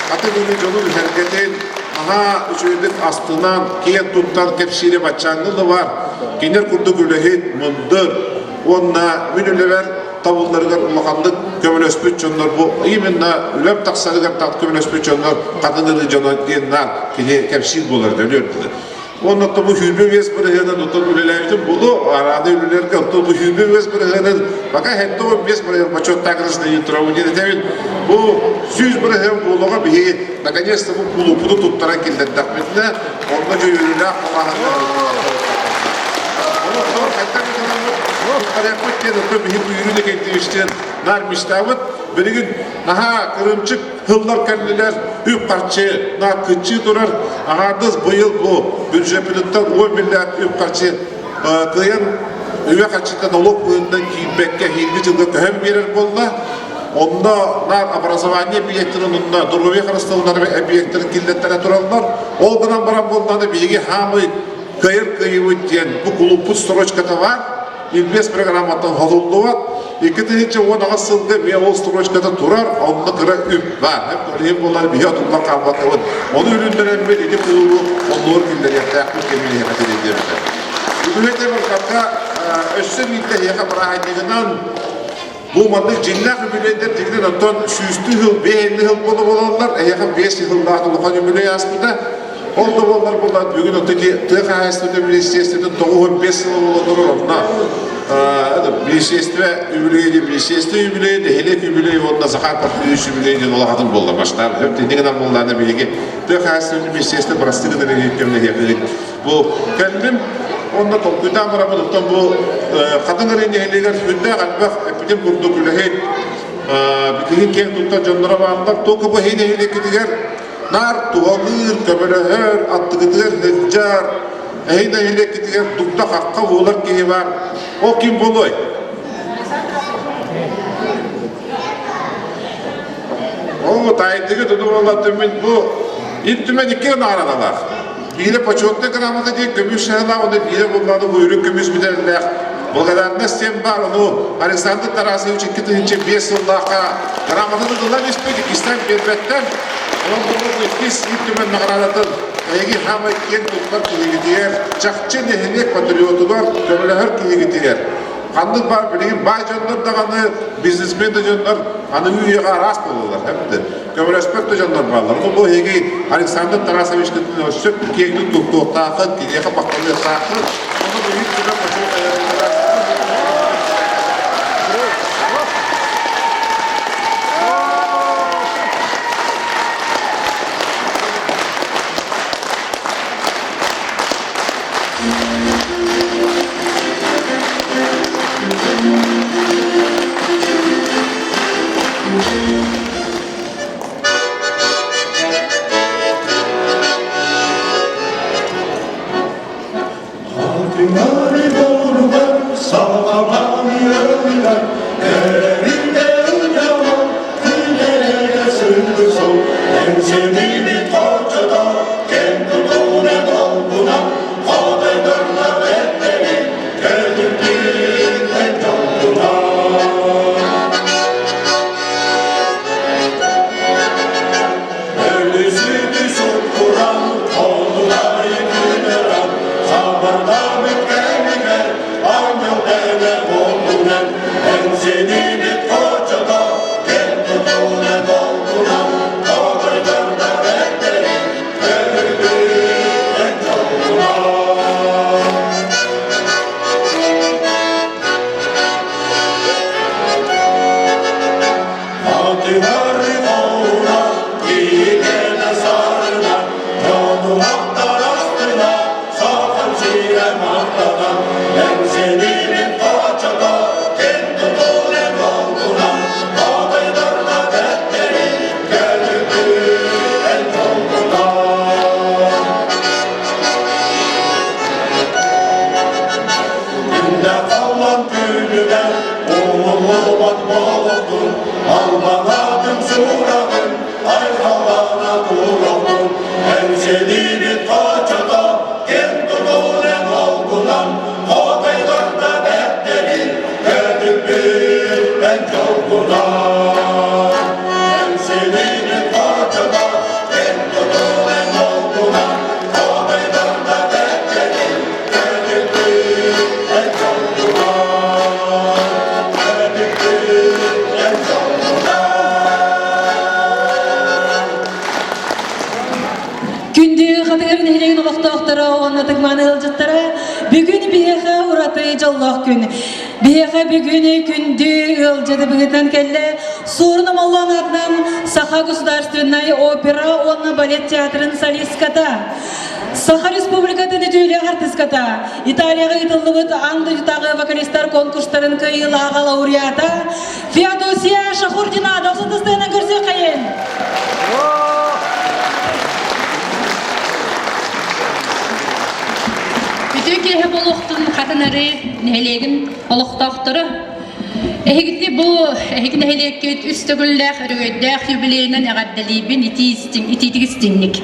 S12: хатын ырыы дьонун үһэргэтин, наһаа үчүгэйдик астынан, киэн туттан кэпсиирэ баччааҥҥы да бар. Кинилэр курдук үлэһит, мындыр уонна мин үлэбэр табылларыгар улаханнык көмөлөспүт дьоннор бу именно үлэм тахсарыгар көмөлөспүт дьоннор хатын ырыы дьоно диэн наар кини кэпсиир буолар өлүөр дылы. Уонна оттон бу 25 бырыһыанын оттон үлэлээбитим буолуо, араады үлэлэргэ оттон бу 25 бырыһыанын пока 75 бырыһыан почеттаах гражданин турамын диэн этэбин. Бу 100 бырыһыан буолуоҕа биһиги наконец-то бу кулууппутун туттаран киллэрдэхпитинэ, онно дьүрүлээх балаһаннар Онон хайдах туттарыахпыт диэн оттон биһи бүйрүү да кэлтибиштиэн наар мечтабыт. Билигин наһаа кырыымчык Тыллар кэллилэр, үп-харчы кыччыы турар. Аҥаардас быйыл бу бюджеппытыттан 10 миллиард үп-харчы кыайан үбэ харчыта нолуок быһыытынан киирбэккэ эһиилги дьылга көһөн биэрэр буолла. Онно наар образование объектарын онно доруобуйа харыстабылларын объектарын киллэртэрэ тураллар. Ол гынан баран буоллаҕына биһиги хаамый кыайар кыайыбыт диэн бу кулууппут строчката баар. Инвест программаттан холуллубат. 2018 сылга эмиэ ол строчката турар, онно кыра үп баар. Иһин буолар биһи отуллан хаалбатыбыт. Ону үлүннэрэммит ити кулуубу оннугар киллэриэхтээхпит кэмин эһиэхэ тириэрдиэбитэ. Бүгүн барбакка өссө биирдэ эһиэхэ бырааһынньыгынан бу маннык дьиҥнээх үбүлүөйдэр дьиҥинэн оттон сүүстүү сыл, биэһинни сыл буола буолаллар, эһиэхэ биэс сыллаах улахан үбүлүөй ааспыта. Ол да буоллар буоллар бүгүн оттон тыа хаһаайыстыбатын министерствотын 95 сыла буола турар онно министерство үбүлүөйэ министерство үбүлүөйэ нэһилиэк үбүлүөйэ уонна Захар Парфеньевич үбүлүөйэ диэн улахатын буолла баштаан өп тинник гынан буоллаана биһиги тыа хаһаайыстыбатын министерство бырастыы гынан нэһилиэк бу кэллим уонна толкуйдаан барабын оттон бу Хатыҥ Арыы нэһилиэгэр сүрдээх элбэх эппитим курдук үлэһит киһи киэн туттар дьонноро бааллар только бу нэһилиэккитигэр Наар туһалыыр, көмөлөһөр, аттыгытыгар сылдьар, эһи нэһилиэккитигэр дурда-хахха буолар киһи баар. Ол ким буолуой? Оо, таайдыгы туду буоллаттым мин бу Ил Түмэн икки наҕараадалаах. Биирэ почетная грамота диэн көмүс сыһалаах, уонна биирэ буллааны буйрун көмүс бүтэрэллээх. Благодарность диэн баар, ону Александр Тарасович 2005 сыллаахха грамотаны ылан испит, иккистээн биэрбэттэр. Онон бу иккис Ил Түмэн наҕараадатын эһиги хаамай киэн туттар киһигитигэр, чахчы нэһилиэк патриотугар көмөлөһөр киһигитигэр ханнык баар билигин баай дьоннор даҕаны, бизнесмен да дьоннор аныгы үйэҕэ араас буолаллар. Көмөлөспөт да дьоннор бааллар. Ону бу эһиги Александр Тарасовичтан өссө киэҥник туттуохтааххыт, киниэхэ махтаныахтааххыт. Ону быһыыр түмэн бочуот
S11: Алтынары borular, sağlamanıyorlar, Ellerinde yaman, güllere sürdü sol, Emzirdi bir parçada, kendi doğru dolguna, Kadınlar etleri, gelip dolguna. Эҥсиэлибит хочото, кэм тутууна долгунан, Тоҕойдордо бэртэрин, көһүппүт эн дьолгунан. Атыһары оҕуна, киһигэнэ сарына, дьонуһахтар астына, сахан сирэ махтана, Эҥсиэлибит хочото, кэм тутууна долгунан, Тоҕойдордо бэртэрин, көһүппүт эн дьолгунан. Күндэ халлан күнүгэр умуллубат болотун, албанатын сураҕын айхаллана туруохтун. Эҥсиэлибит хочото кэм тутуунан олгунан, хотойдордо бэртэрин көтүппүт эн дьолгунан. Эҥсиэлибит хочото кэм тутуунан олгунан, хотойдордо бэртэрин көтүппүт эн дьолгунан. Көтүппүт эн дьолгунан.
S1: Күндү Хатыҥыр нэһилиэгин олохтоохторо уонна тыгмааны ыалдьыттара бүгүн биһиэхэ ураты дьоллоох күн. Биһиэхэ бүгүн күндү ыалдьыты быһыытынан кэллэ Суорун Омоллоон аатынан Саха государственнай опера уонна балет театрын солистката, Саха Республикатын үтүөлээх артыската, Италияҕа ыытыллыбыт аан дойдутааҕы вокалистар конкурстарын кыайыылааҕа лауреата Феодосия Шахурдина дохсун тыстыынан көрсүөххэйин!
S13: Үтүө киэһэ буолуохтун Хатынары нэһилиэгин олохтоохторо. Эһигитини бу эһиги нэһилиэккит үс төгүллээх өрөгөйдөөх юбилейынан эҕэрдэлиибин итии истиҥ итиитик истиҥник.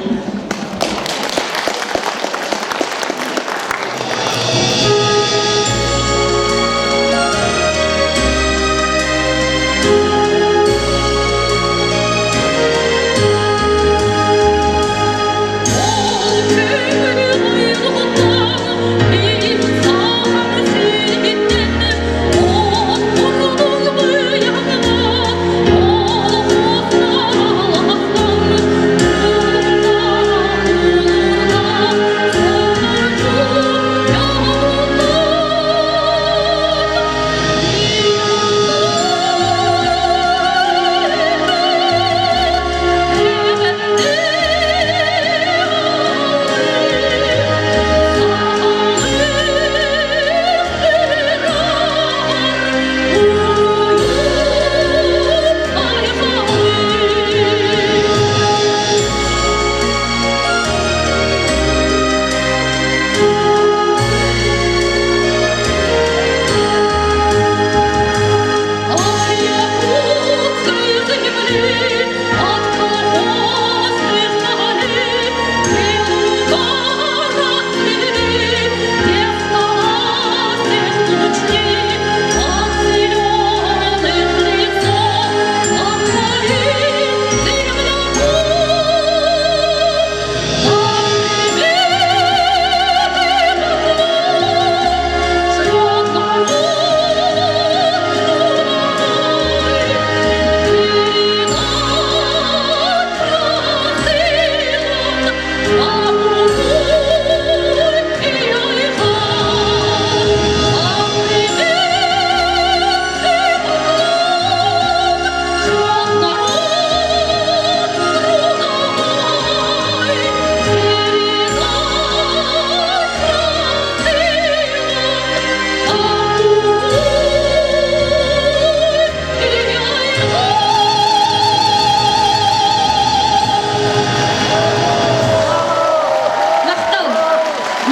S13: Махтал!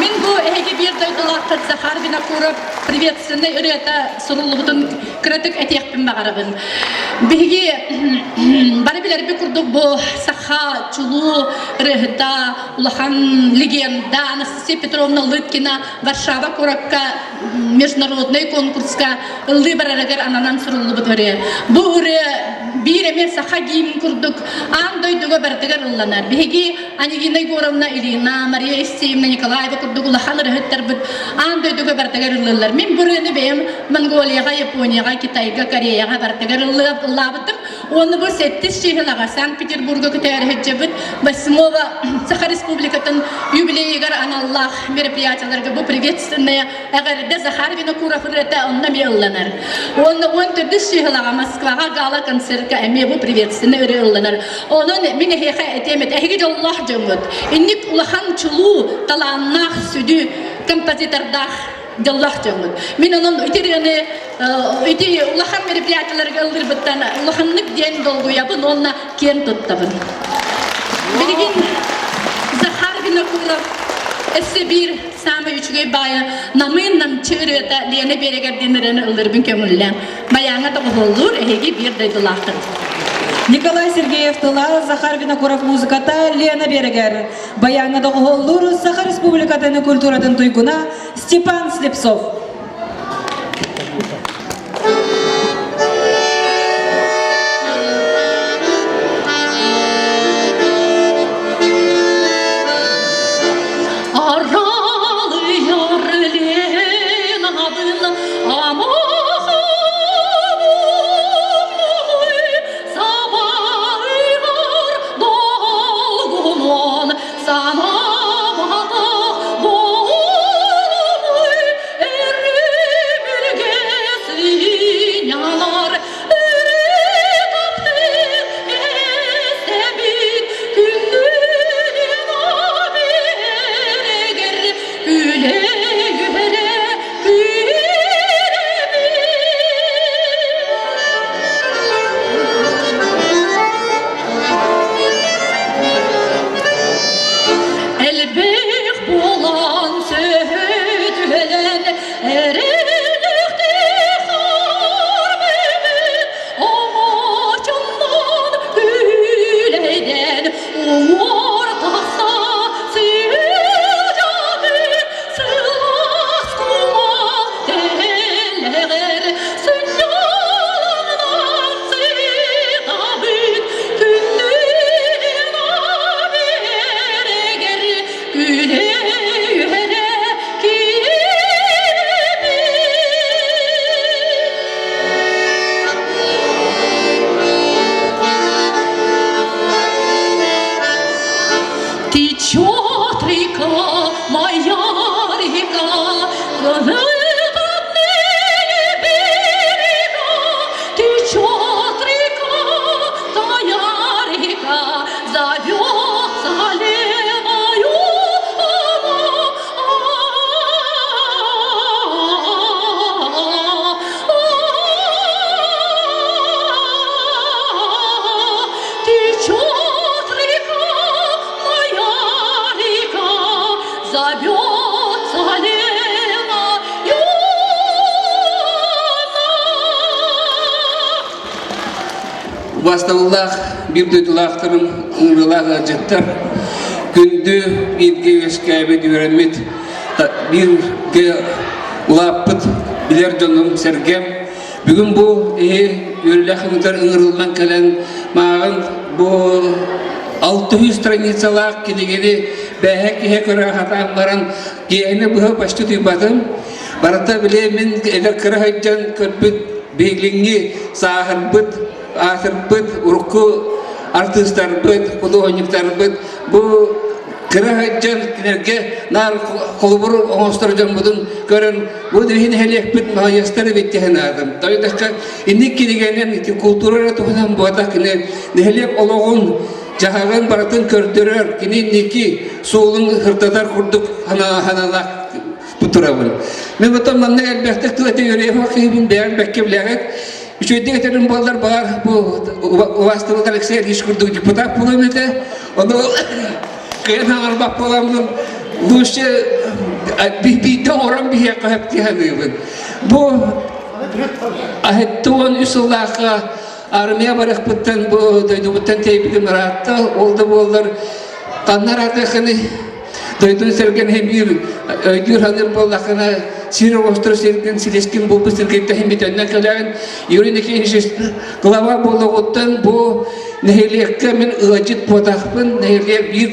S13: Мин бу эһиги биир дойдулааххыт Захар Винокуров приветственнай ырыата суруллубутун кыратык этиэхпин баҕарабын. Биһиги бары билэрбит курдук бу саха чулуу ырыаһыта, улахан легенда Анастасия Петровна Лыткина Варшава куоракка международнай конкурска ыллыы барарыгар ананан суруллубут ырыа. Бу ырыа биир эмиэ саха гимн курдук аан дойдуга барытыгар ылланар. Биһиги Анегина Егоровна Ирина, Мария Евсеевна Николаева курдук улахан ырыһыттарбыт аан дойдуга барытыгар ыллыыллар. Мин бу ырыаны бэйэм Монголияҕа, Японияҕа, Китайга, Кореяҕа барытыгар ыллаабытым. Уонна бу сэттис чыыһылаҕа Санкт-Петербурга көтөөрү сылдьабыт Восьмого Саха Республикатын юбилейыгар аналлаах мероприятиеларга бу приветственная эҕэрдэ Захар Винокуров ырыата онно эмиэ ылланар. Уонна 14 чыыһылаҕа Москваҕа гала-концертка эмиэ бу приветственный ырыа ылланар. Онон мин эһиэхэ этиэм этэ, эһиги дьоллоох дьоҥҥут. Инник улахан чулуу, талааннаах, сүдү композитордаах дьоллоох дьоҥҥут. Мин онон ити ырыаны ити улахан мероприятиеларга ыллыырбыттан улаханнык диэн долгуйабын уонна киэн туттабын. Билигин Захар Винокуров өссө биир саамай үчүгэй баайа Намыын намчы ырыата Лена биэрэгэр диэн ырыаны ыллыырбын көҥүллээн. Байааҥҥа тоҕуһуоллуур эһиги биир дойдулааххыт.
S1: Николай Сергеев тыла, Захар Винокуров музыката Лена биэрэгэр. Баяҥҥа доҕуһуоллуур Саха Республикатын культуратын туйгуна Степан Слепцов.
S13: Аралыйар Ленабын Сабайгар долгунун санаматах буолумуй эрүмүргэ сынньанар өрө таптыыр эстэбит күндүнүн абэрэгэр күлэ-үөрэ Элбэх буолан сөһүтүһэлэн эрэллэхтик харбыбыт оҥочоннон күлэйдэн уҥуор тахса сылдьабыт сылаас кумах тэллэҕэр сынньалаҥнан сытабыт күндүнүн абэрэгэр күлэ-үөрэ Течет река, моя река, родные берега. Течет река, твоя река, зовется левою Течет река, моя река, зовется Лена
S14: Убаастабыллаах биир дойдулаахтарым, ыҥырыылаах ыалдьыттар, күндү бииргэ үөскээбит, үөрэммит, бииргэ улааппыт билэр дьонум, сэргэм, Бүгүн бу иһи үөрүүлээх ыҥытар ыҥырыллан кэлэн мааҕын бу алтыһыы страницалаах кинигэни бээһэ киһи көрө хатаан баран киэһэни быһа почти тыйбатым. Барыта били мин эдэр кыра сылдьан көрбүт билиҥҥи сааһырбыт, аатырбыт урукку артыыстарбыт, худуоһунньуктарбыт бу кыра сылдьан кинилэргэ наар холобур оҥостор дьоммутун көрөн бу иһин нэһилиэкпит маладьыастар эбит диэн аатым. Тойдохха инник кинигэнэн ити култуура эрэ туһунан буотах кини нэһилиэк олоҕун дьаһаҕын барытын көрдөрөр, кини инники суолун сырдатар курдук ханалаах турабын. Мен потом манна элбэхтик тыл этэ үөрүйэх киһибин бэйэм бэккэ билэҕит. Үчүгэйдик этэрим буоллар баар бу убаастабыл Алексей Ильич курдук депутат буолуом этэ. Ону кыайан хаҥарбат буоламмын лучше биирдэ оҥорон биһиэхэ сөп дии саныыбын. Бу 73 сыллаахха. Армия барыахпыттан бу дойдубуттан тэйбитим ыраатта. Ол да буоллар ханна ыраатыаххыный? Дойдун сэргэн биир өйдүүр саныыр буоллаххына сир оҕостор сиргин силискин булбут сиргиттэн бүтэннэн кэлэҕин. Юрий Никитич глава буолуоҕуттан бу нэһилиэккэ мин ыалдьыт буотахпын. Нэһилиэк биир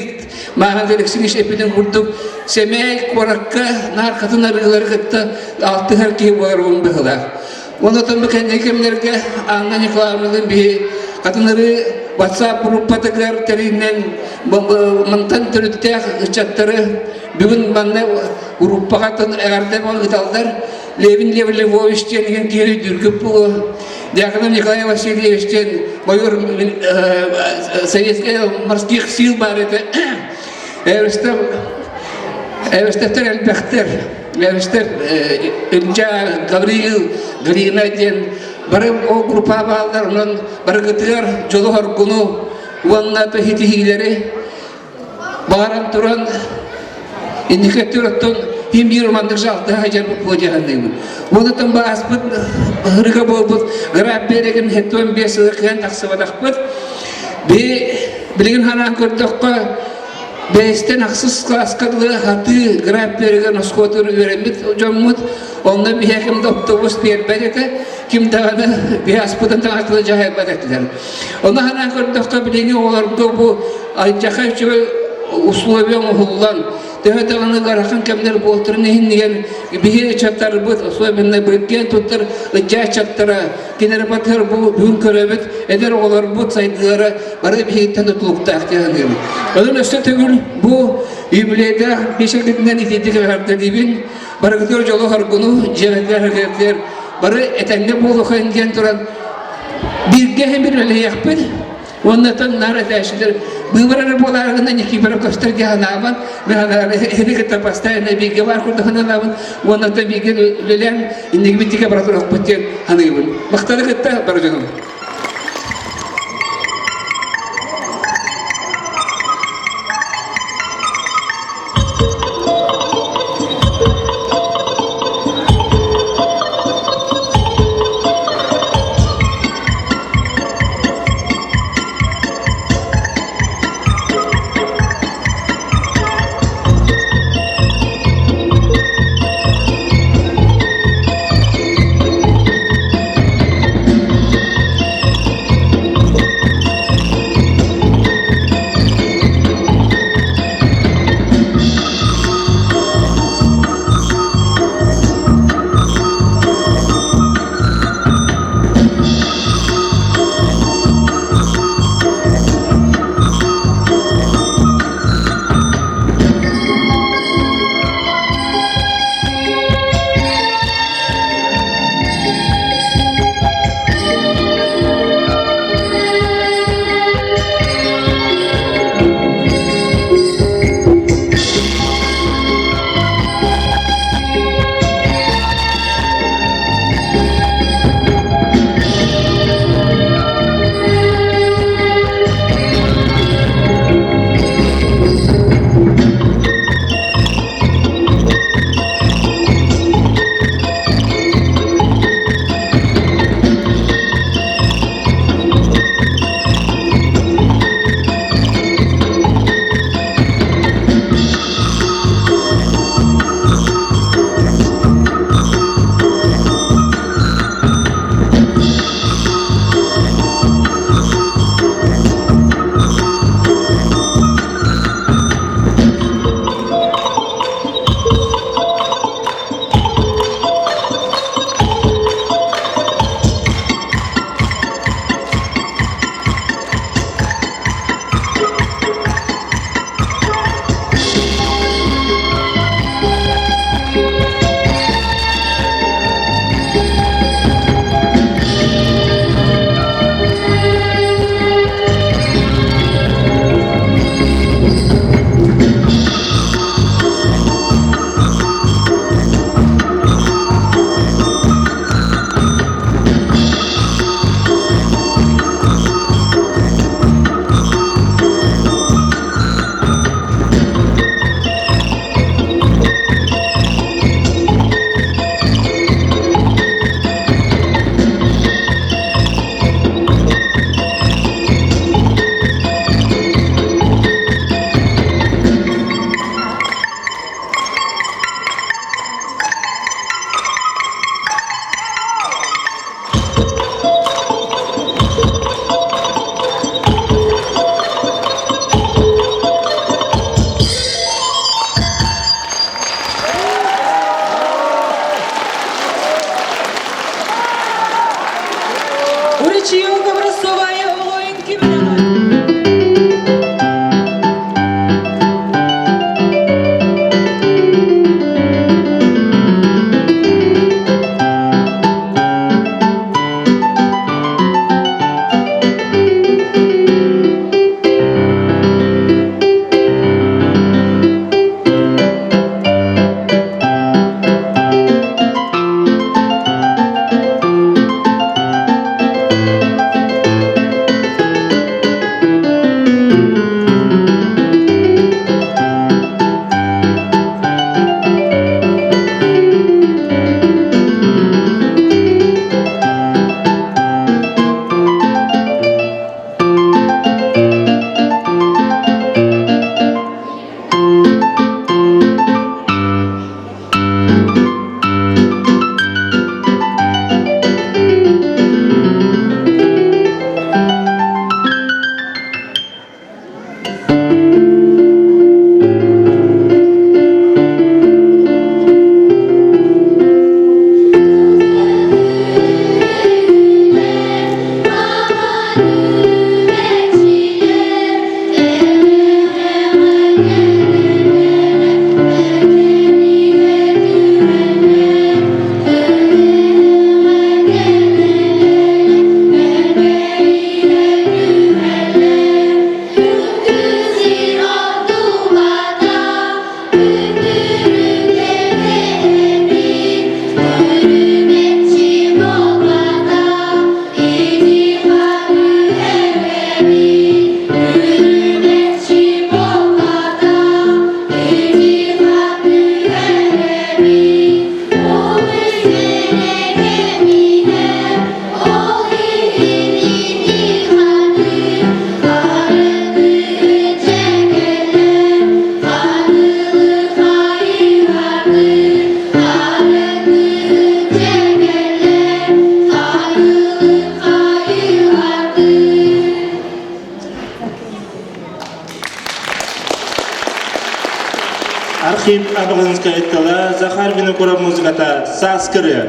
S14: Мааһын Алексеевич эппитин курдук сэмэй куоракка наар хатын арыылары кытта алтыһар киһи буоларбын быһыылаах. Онон бу кэнники кэмнэргэ Анна Николаевналыын биһи хатын арыы WhatsApp группатыгар тэринэн мантан төрүттээх ыччаттары бүгүн манна группаҕа эҕэрдэ ыыталлар. Левин Лев Львович диэн иһин киһи өйдүүргүт буолуо. Дьяконов Николай Васильевич диэн майор советскай морских сил баар этэ. Эвестер Эвестер элбэхтэр. Эвестер Илья Гавриил Галина диэн бары ол группа бааллар онон барыгытыгар дьолу-хоргуну уонна ситиһиилэри Бааран туран инники өттүгэр оттон ким биир маннык жалта сылдьарбыт буо дьаһанныыбын. Уонутан бааспыт ырыга буолбут граф биэрэгин 75 сыла кыан тахсыбатахпыт. Би билигин ханаан көрдөххө бэйэстэн ахсыс кылааска дылы хатыы граф биэрэгин оскуолатыгар үөрэммит дьоммут. Онно биһиэхэ ким да автобус биэрбэт этэ, ким даҕаны биһи аспытын таҥастыны дьаһайбат этилэр. Ону ханаан көрдөххө билиҥҥи оҕолорго бу алдьархай үчүгэй условия оҥоһуллан, төһө даҕаны ыарахан кэмнэр буолтарын иһиннигэр биһи ыччаттарбыт, особенно быргиэн туттар ыччат ыччаттара, кинилэр батыһар бу бүгүн көрөбүт, эдэр оҕолорбут сайдыылара бары биһигиттэн тутулуктаах дии саныыбын. Онон өссө төгүл бу юбилейдаах биэчэргитинэн итиитик эҕэрдэлиибин. Барыгытыгар дьолу-соргуну, дьиэҕитигэр бары этэҥҥэ буолуохайын диэн туран бииргэ иһин үлэлэһиэхпит уонна наар этээччилэр быыбар эрэ буолаарыгына Никифоров көстөр дии санаабын мин эһини кытта постоянно бииргэ баар курдук санаабын уонна бииргэ үлэлээн иннигибит диэки бара туруохпут диэн саныыбын махтаны кытта бары дьонум
S1: Ручеек образцовая оҕо үҥкүү бөлөҕө.
S2: Архив Абаҕынскай тыла Захар Винокуров музыката Сааскы ырыа.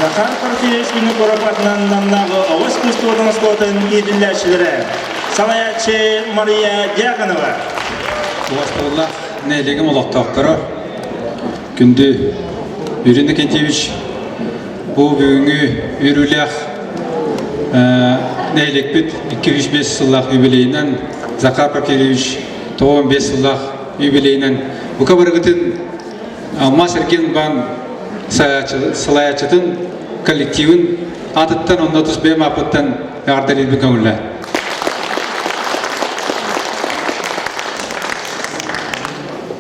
S2: Захар Порфирьевич Винокуров атынан Намнааҕы оҕо искусствотын оскуолатын иитиллээччилэрэ, салайааччы Мария Дьяконова.
S15: Убастабыллаах нэһилиэгим олохтоохторо, күндү Юрий Иннокентьевич, бу бүгүҥҥү үөрүүлээх нэһилиэкпит 205 сыллаах юбилейынан Захар Порфирьевич 95 сыллаах юбилейынан бука барыгытын Алмаас Эргиэн-Баан салайааччытын коллективын аатыттан онно тус бэйэм ааппыттан эҕэрдэлиирбин көҥүллээ.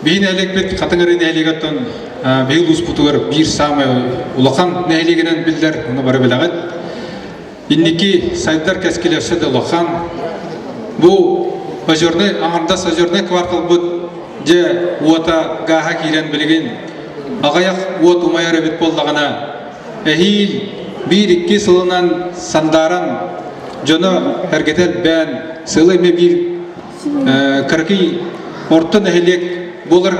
S15: Биһи нэһилиэкпит Хатыҥ Арыы нэһилиэгиттэн биһи улууспутугар биир саамай улахан нэһилиэгинэн биллэр, ону бары билэҕит. Инники сайдар кэскилэ өссө да улахан. Бу Озернай, аҥардас Озернай кварталбыт дьэ уота гааһа киирэн билигин аҕыйах уот умайар эбит буоллаҕына, эһиил биир-икки сылынан сандааран дьоно эргэтэ элбээн, сылы эмэ биир кыракый орто нэһилиэк буолар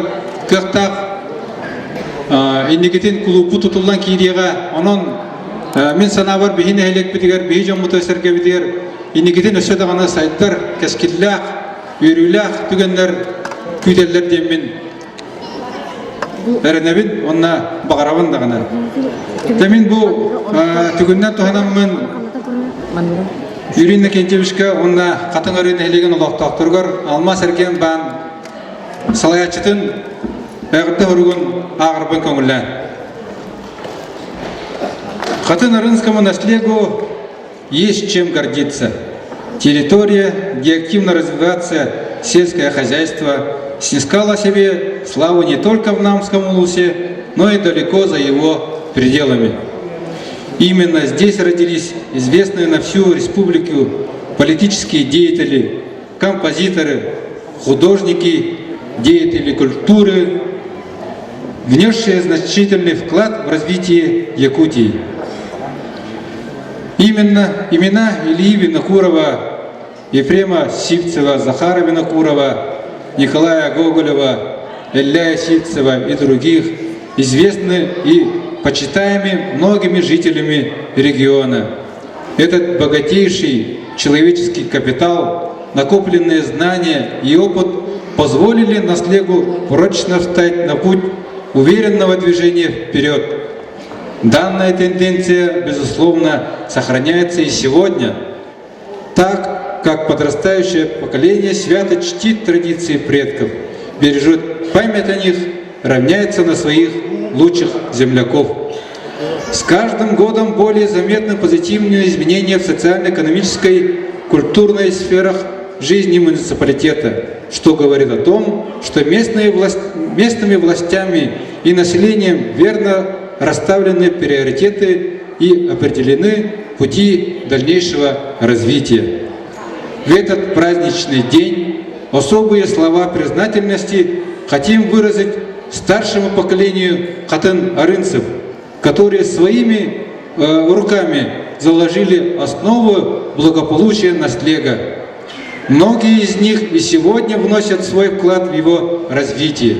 S15: кыахтаах. Инникитин кулууппут тутуллан киириэҕэ. Онон мин санаабар биһи нэһилиэкпитигэр, биһи дьоммутугар-сэргэбитигэр инникитин өссө даҕаны сайдар, кэскиллээх, үөрүүлээх түгэннэр күүтэллэр диэммин эрэнэбин уонна баҕарабын даҕаны. Дьэ мин бу түгүннэн туһанаммын Юрий Иннокентьевичка уонна Хатыҥ Арыы нэһилиэгин олохтоохторугар Алмаас эргиэн баан салайааччытын эҕэрдэ суругун ааҕарбын көҥүллээн. Хатын-Арынскому наслегу есть чем гордиться. Территория, где активно развивается сельское хозяйство, снискала себе славу не только в Намском улусе, но и далеко за его пределами. Именно здесь родились известные на всю республику политические деятели, композиторы, художники, деятели культуры, внесшие значительный вклад в развитие Якутии. Именно имена Ильи Винокурова, Ефрема Сивцева, Захара Винокурова, Николая Гоголева, Илья Сивцева и других известны и почитаемы многими жителями региона. Этот богатейший человеческий капитал, накопленные знания и опыт позволили наслегу прочно встать на путь уверенного движения вперед. Данная тенденция, безусловно, сохраняется и сегодня, так как подрастающее поколение свято чтит традиции предков, бережет память о них, равняется на своих лучших земляков. С каждым годом более заметны позитивные изменения в социально-экономической, культурной сферах жизни муниципалитета, что говорит о том, что местные власть, местными властями и населением верно расставлены приоритеты и определены пути дальнейшего развития. В этот праздничный день особые слова признательности хотим выразить старшему поколению хатын-арынцев, которые своими э, руками заложили основу благополучия наслега. Многие из них и сегодня вносят свой вклад в его развитие.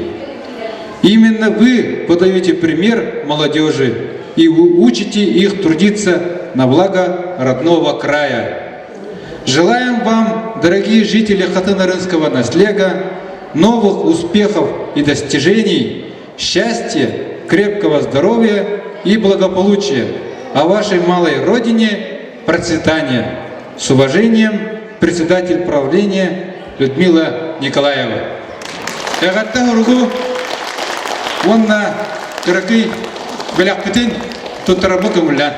S15: Именно вы подаете пример молодежи и учите их трудиться на благо родного края. Желаем вам, дорогие жители Хатынарынского наслега, новых успехов и достижений, счастья, крепкого здоровья и благополучия, а вашей малой родине процветания. С уважением, председатель правления Людмила Николаева. Эҕэрдэ уругу уонна кыракый бэлэхпитин туттарарбын көҥүллээн.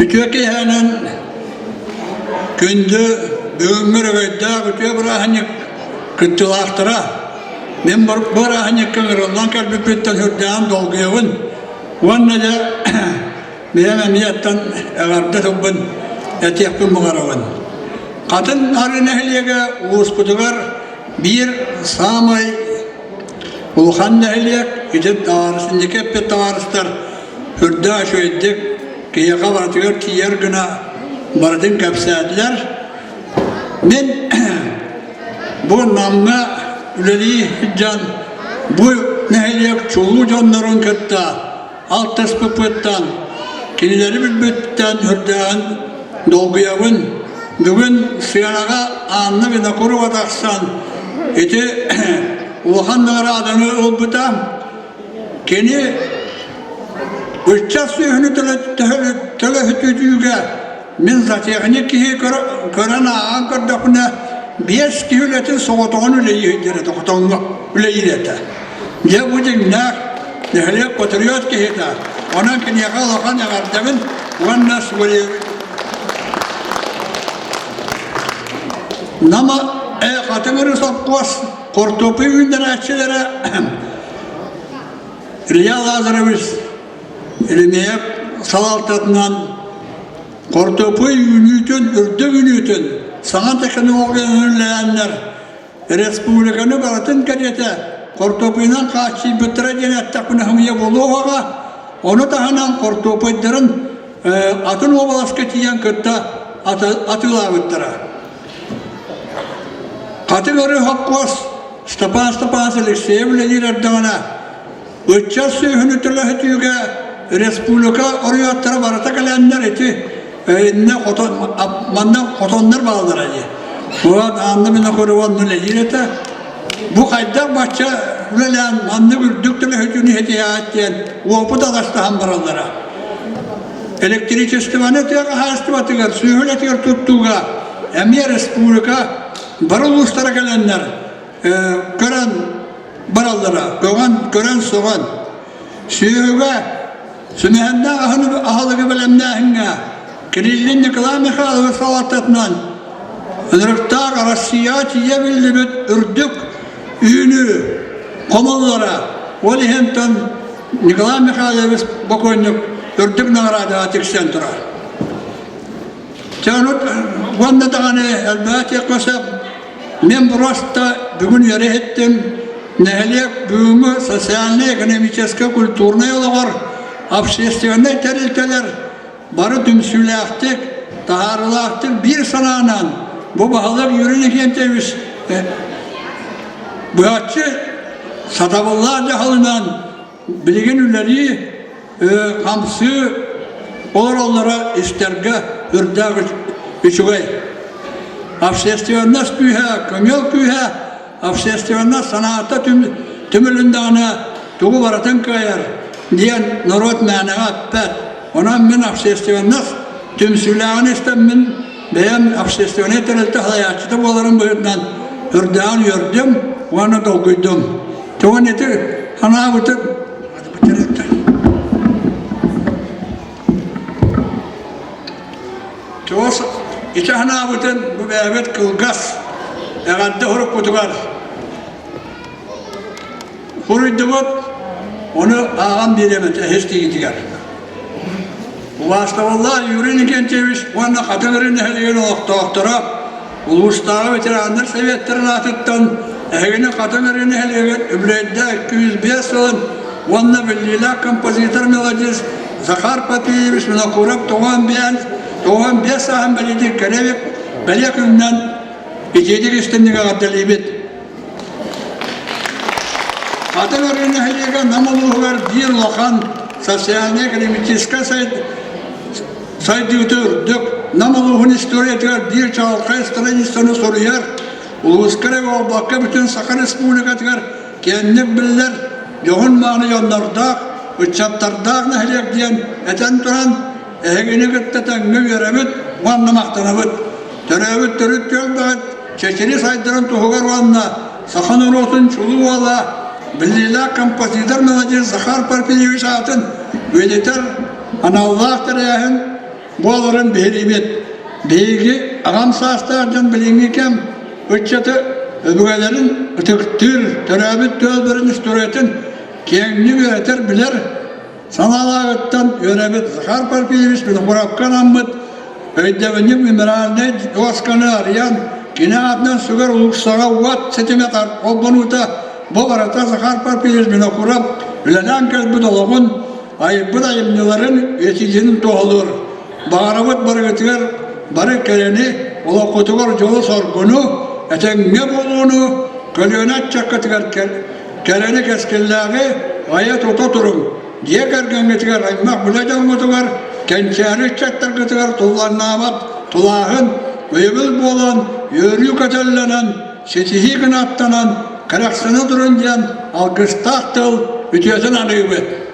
S16: Үтүө киэһэнэн күндү бүгүҥҥү өрөгөйдөөх үтүө бырааһынньык кыттыылаахтара мин бырааһынньыкка ыҥырыллан кэлбиппиттэн сүрдээҕин долгуйабын уонна дьэ бэйэм эмиэттэн эҕэрдэ тылбын этиэхпин баҕарабын. Хатын Арыы нэһилиэгэ улууспутугар биир саамай улахан нэһилиэк, ити табаарыс, инники эппит табаарыстар үрдээх үчүгэйдик киһиэхэ барытыгар тиийэр гына барытын кэпсээтилэр. Мин бу Намҥа үлэлии сылдьан бу нэһилиэк чулуу дьоннорун кытта алтыспыппыттан, кинилэри билбиттэн үрдээҕин долгуйабын. Бүгүн сыанаҕа Анна Винокурова тахсан ити улахан наҕарааданы ылбыта. Кини ыччат сүөһүнү төлөһүтүүгэ мин зоотехник киһи көрөн ааҕан көрдөхпүнэ биэс киһи үлэтин соҕотоҕун үлэлиир этэ, хотоҥҥо үлэлиир этэ. Дьэ бу дьиҥнээх нэһилиэк патриот киһитэ. Онон киниэхэ улахан эҕэрдэбин уонна. Нама Хатыҥыры сопхуос хортуоппуй үүннэрээччилэрэ Илья Лазаревич Еремеев салалтатынан хортуоппуй үүнүүтүн, үрдүк үүнүүтүн саҥа технологиянан үлэлээннэр республиканы барытын кэриэтэ хортуоппуйунан хааччыйбыттара диэн эттэхпинэ сымыйа буолуоҕа. Ону таһынан хортуоппуйдарын атын уобаласка тиийэн кытта атыылаабыттара. Хатыҥ өрү хопкуос Степан Степанович Алексеев үлэлиир эрдэҕинэ ыччат сүөһүнү төлөһүтүүгэ республика оройуоттара барыта кэлэннэр ити иннэ хотон манна хотоннор бааллара дии. Уон Анна Винокурова онно үлэлиир этэ. Бу хайдах бачча үлэлээн маннык үрдүк төлөһүтүүнү ситиһэҕит диэн уопут атастаһан бараллара. Электричествоны тыа хаһаайыстыбатыгар, сүөһү үлэтигэр туттууга эмиэ республика бары улуустара кэлэннэр көрөн бараллара, көҕөн, көрөн сөҕөн. Сүөһүгэ сүмэһиннээх аһылыгы бэлэмнээһиҥҥэ Кириллин Николай Михайлович салалтатынан ынырыктаах Россияҕа тиийэ биллибит үрдүк үүнүү хомуллара ол иһинтэн Николай Михайлович бокуонньук үрдүк наҕараадаҕа тиксэн турар. Чэ, уонна даҕаны элбэҕи этиэххэ сөп. Мен просто бүгүн үөрэ иһиттим. Нэһилиэк бүгүҥҥү социальнай-экономическай, культурнай олоҕор общественнай тэрилтэлэр бары түмсүүлээхтик, таһаарыылаахтык биир санаанан бу баһылык Юрий Никентьевич быһаччы сатабыллаах дьаһалынан билигин үлэлии хамсыы олороллоро истэргэ үрдээх үчүгэй. Общественность күүһэ, көмүөл күүһэ, общественность санаата түмүлүннэҕинэ тугу барытын кыайар диэн норуот мээнэҕэ эппэт. Онон мин общественность түмсүүлээҕин истэммин бэйэм общественнай тэрилтэ салайааччыта буоларым быһыытынан үрдээҕин үөрдүм уонна долгуйдум. Тоҕо ити санаабытым Туос ити санаабытын бу бэйэбит кылгас эҕэрдэ сурукпутугар Суруйдубут, ону ааҕан биэриэм этэ эһис тиийитигэр. Убаастабыллаах Юрий Никентьевич уонна Хатыҥ Ырыы нэһилиэгин олохтоохторо улуустааҕы ветераннар советтарын аатыттан эһигини Хатыҥ Ырыы нэһилиэгин үбүлүөйдээх 205 сылын уонна биллиилээх композитор-мелодист Захар Папиевич Винокуров 95 сааһын бэлиэтиир кэрэ бэлиэ күнүнэн итиитик истинник эҕэрдэлиибит! Хатыҥ Арыы нэһилиэгэ Нам улууһугар биир улахан социальнай-экономическай сайдыыта үрдүк, Нам улууһун историятыгар биир чаҕылхай страницаны суруйар, улууска эрэ буолбакка бүтүн Саха Республикатыгар киэҥник биллэр дьоһун-мааны дьоннордоох, ыччаттардаах нэһилиэк диэн этэн туран, эһигини кытта тэҥҥэ үөрэбит уонна махтанабыт. Төрөөбүт төрүт түөлбэҕит чэчири сайдарын туһугар уонна саха норуотун чулуу уола, биллиилээх композитор-мелодист Захар Парфеньевич аатын үйэтитэр аналлаах тэрээһин буоларын биһириибит. Биһиги аҕам саастаах дьон билиҥҥи кэм ыччаты өбүгэлэрин ытыктыыр, төрөөбүт түөлбэрин историятын киэҥник үөрэтэр, билэр Санаалааҕыттан үөрэбит Захар Парфеньевич Винокуровка анаммыт өйдөбүнньүк мемориальнай дуосканы арыйан, кини аатынан сүгэр уулуссаҕа уот ситимэ холбонуута бу барыта Захар Парфеньевич Винокуров үлэлээн кэлбит олоҕун, айбыт айымньыларын үйэтитиитин туоһулуур. Баҕарабыт барыгытыгар бары кэрэни, олоххутугар дьолу-соргуну, этэҥҥэ буолууну, көлүөнэ ыччаккытыгар Кэрэни кэскиллээҕи айа-тута туруҥ, дьиэ кэргэҥҥитигэр, аймах-билэ дьоҥҥутугар, кэнчээри ыччаттаргытыгар тулланнаабат тулааһын, өйөбүл буолан, үөрүү көтөллөнөн, ситиһии гынаттанан, кэрэхсэнэ турун диэн алгыстаах тыл үтүөтүн аныыбыт.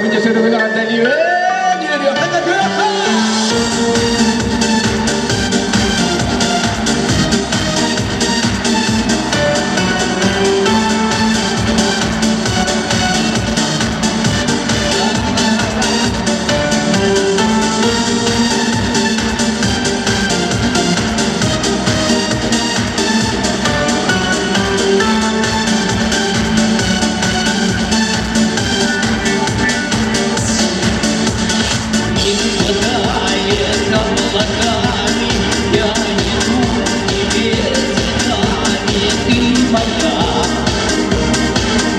S17: Уоппун дьэ сөрүгүн эҕэрдэлиибин! Үөрүөххэ да күөххэ!
S11: Не облаками, я иду к тебе цветами, ты моя,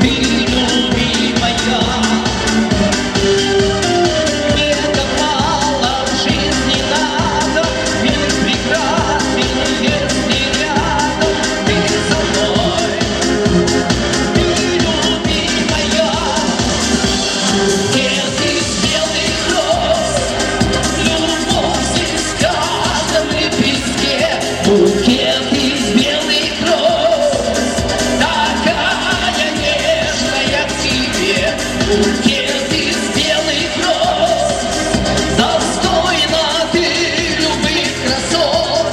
S11: ты любимая. Мне-то мало в жизни надо, мир прекрасен, если рядом ты со мной, ты любимая. Букет из белых роз, любовь здесь в каждом лепестке. Букет из белых роз, такая нежная к тебе. Букет из белых роз, достойна ты любых красот.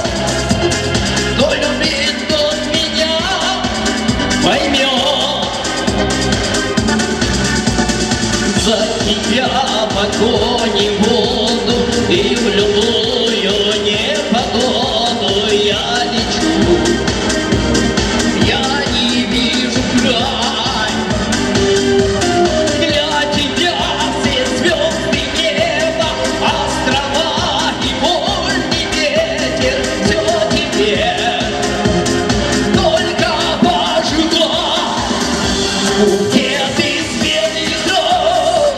S11: Кто любит, тот меня поймет. За тебя в огонь и воду и в любую непогоду я лечу. Я не вижу край. Для тебя все звезды неба, острова и вольный ветер, все тебе. Только пожелай. Букет из белых роз,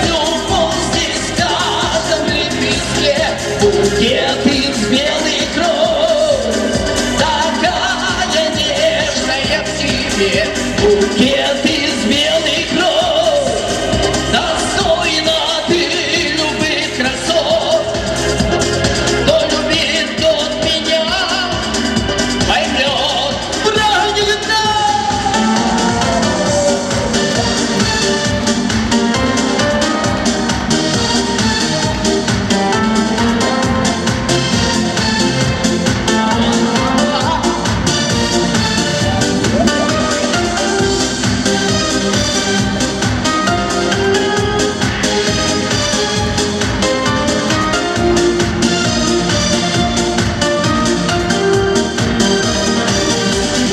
S11: любовь здесь в каждом лепестке. Букет из белых роз, такая нежная к тебе. Букет из белых роз, достойна ты любых красот. Кто любит, тот меня поймет. Правильно!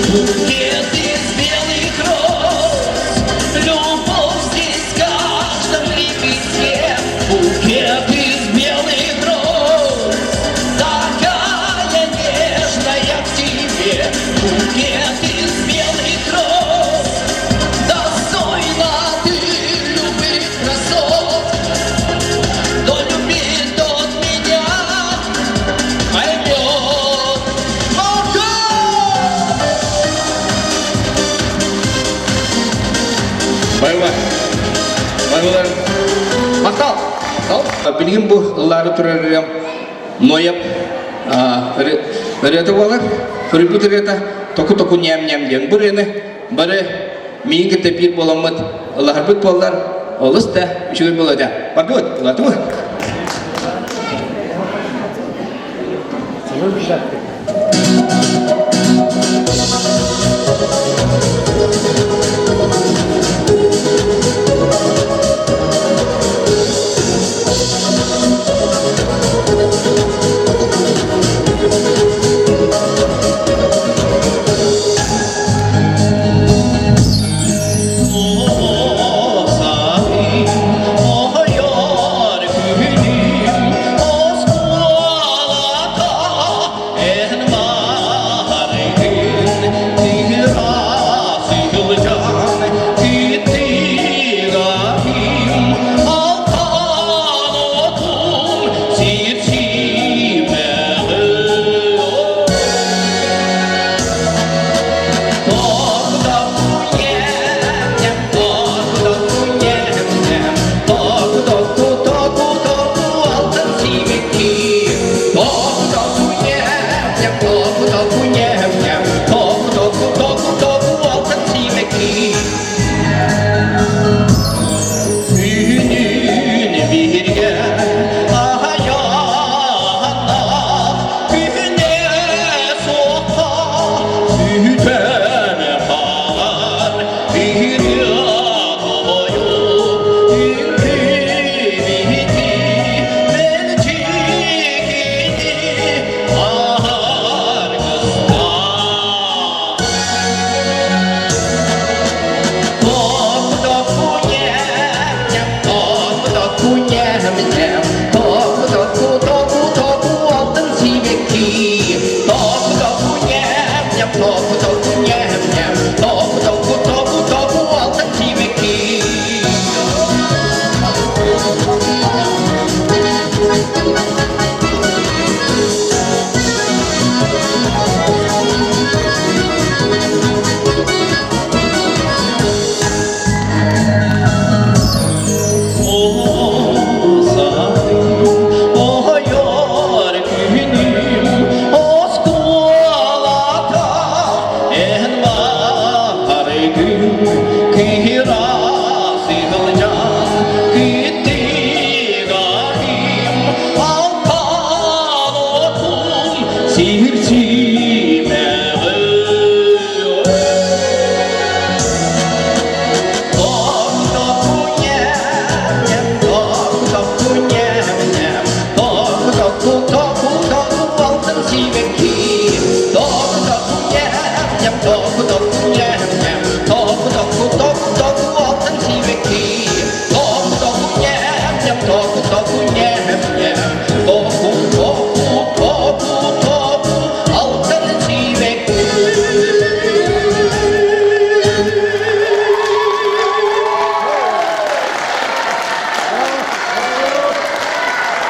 S11: Букет из белых роз, любовь здесь в каждом лепестке. Букет из белых роз, такая нежная к тебе. Букет из белых роз, достойна ты любых красот. Кто любит, тот меня поймет. Пока!
S17: Байва. Байвалар. Махтал. Махтал. Билигин бу ыллаары турар ырыам Ноеп ырыата буолар. Суруйбут ырыата току-току ньээм-ньээм диэн. Бу ырыаны бары миигин кытта биир буоламмыт ыллаһарбыт буоллар олус да үчүгэй буолуо этэ. Бардыбыт, ыллаатыбыт.
S11: Осколата.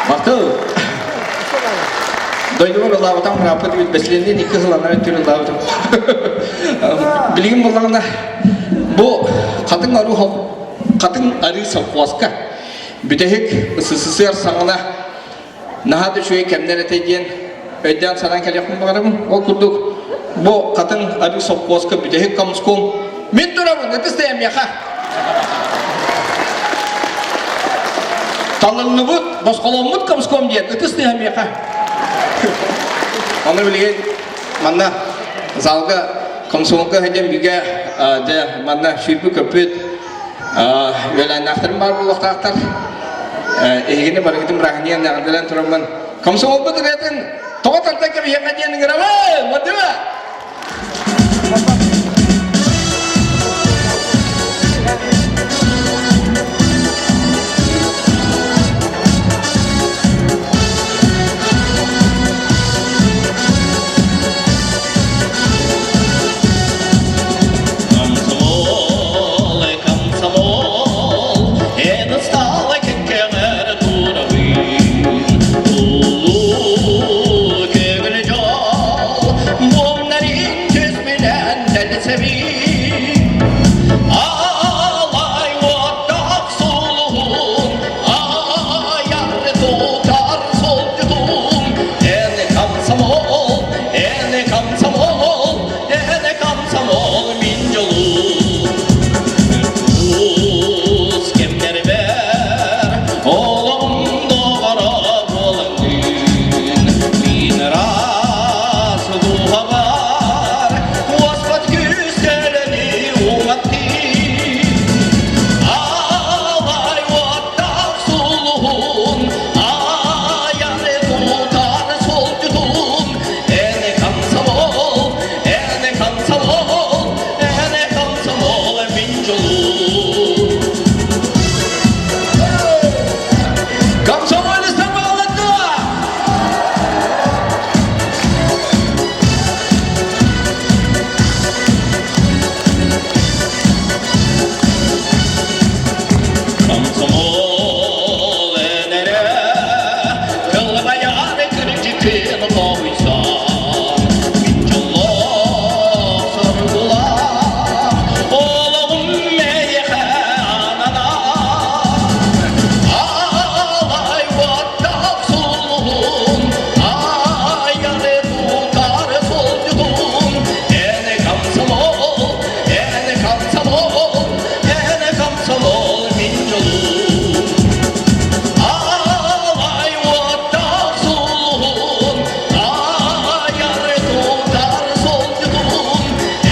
S17: Махтал. Дойдубар ылаабытам ырааппыт үт бэсилиэннин икки сыл анараа өттүгэр ылаабытым. Билигин буллаҕына бу хатыҥ арыы хатыҥ арыы совхозка бүтэһик СССР саҕана наһаа да үчүгэй кэмнэр этэ диэн өйдөөн санаан кэлиэхпин баҕарабын. Ол курдук бу хатыҥ арыы совхозка бүтэһик комском мин турабын ытыс тэйэмиэхэ. Талыллыбыт, босхоломмут комском диэн ытыс тэйэмиэхэ. Ону билигин манна залга комсомолга сылдьан бигэ дьэ манна сүүрбүт-көппүт үөлээннээхтэрим баар буолуохтаахтар. Эһигини барыгытын бырааһынньыгын эҕэрдэлээн тураммын комсомолбут ырыатын тоҕо тардан кэбиһиэххэ диэн ыҥырабын! Мадыма! Комсомол, комсомол, эн ыстаала кэккэҕэр турабын. Улуу көҥүл дьол, буомнарын түспүнэн дэлсэбин. Алай уоттаах сулуһун, айар тутар солдьутун, эн комсомол, эн комсомол, Эһэне комсомол мин дьолум Ус кэмнэрбэр олоҕум доҕоро буолаҥҥын Мин ыраас дууһабар уоспат күүстэлэни уматтын Алай уоттаах сулуһун айан тутар солдьутун Эн комсомол Эн комсомол, эн комсомол мин дьолум. Комсомолецтар баллаттыа! Комсомол энере кылбайар кырдьыкын хомуйсан мин дьоллоох соргулаах олоҕум эйиэхэ ананар алай уоттаах сулуһун айаны тутар солдьутун эн комсомол эн комсомол эн комсомол мин дьолум Алай уоттаах сулуһун, айар тутар солдьутун,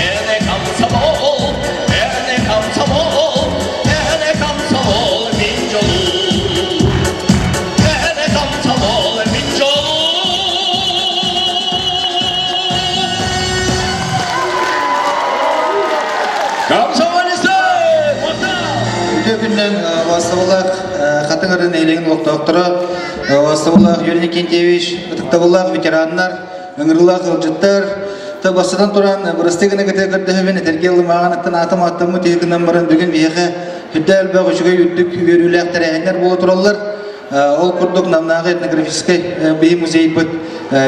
S17: эн комсомол, эн комсомол, эн комсомол мин дьолум, эн комсомол мин дьолум. Комсомолистар!
S18: Үтүө күнүнэн Вассабылаах Хатыҥ Арыы нэһилиэгин олохтоохторо, Вассабылаах Юрий Никентьевич, ытыктабыллаах ветераннар, ыҥырыылаах ыалдьыттар, бастатан туран бырастыы гына кытыы көрдөһөбүн этэргэ ылымааҕын аттан аатым ааттаммыт үһү гынан баран бүгүн биһиэхэ сүрдээх элбэх үчүгэй үрдүк үөрүүлээх тэрээһиннэр буола тураллар. Ол курдук Намнааҕы этнографическай биһи музейбыт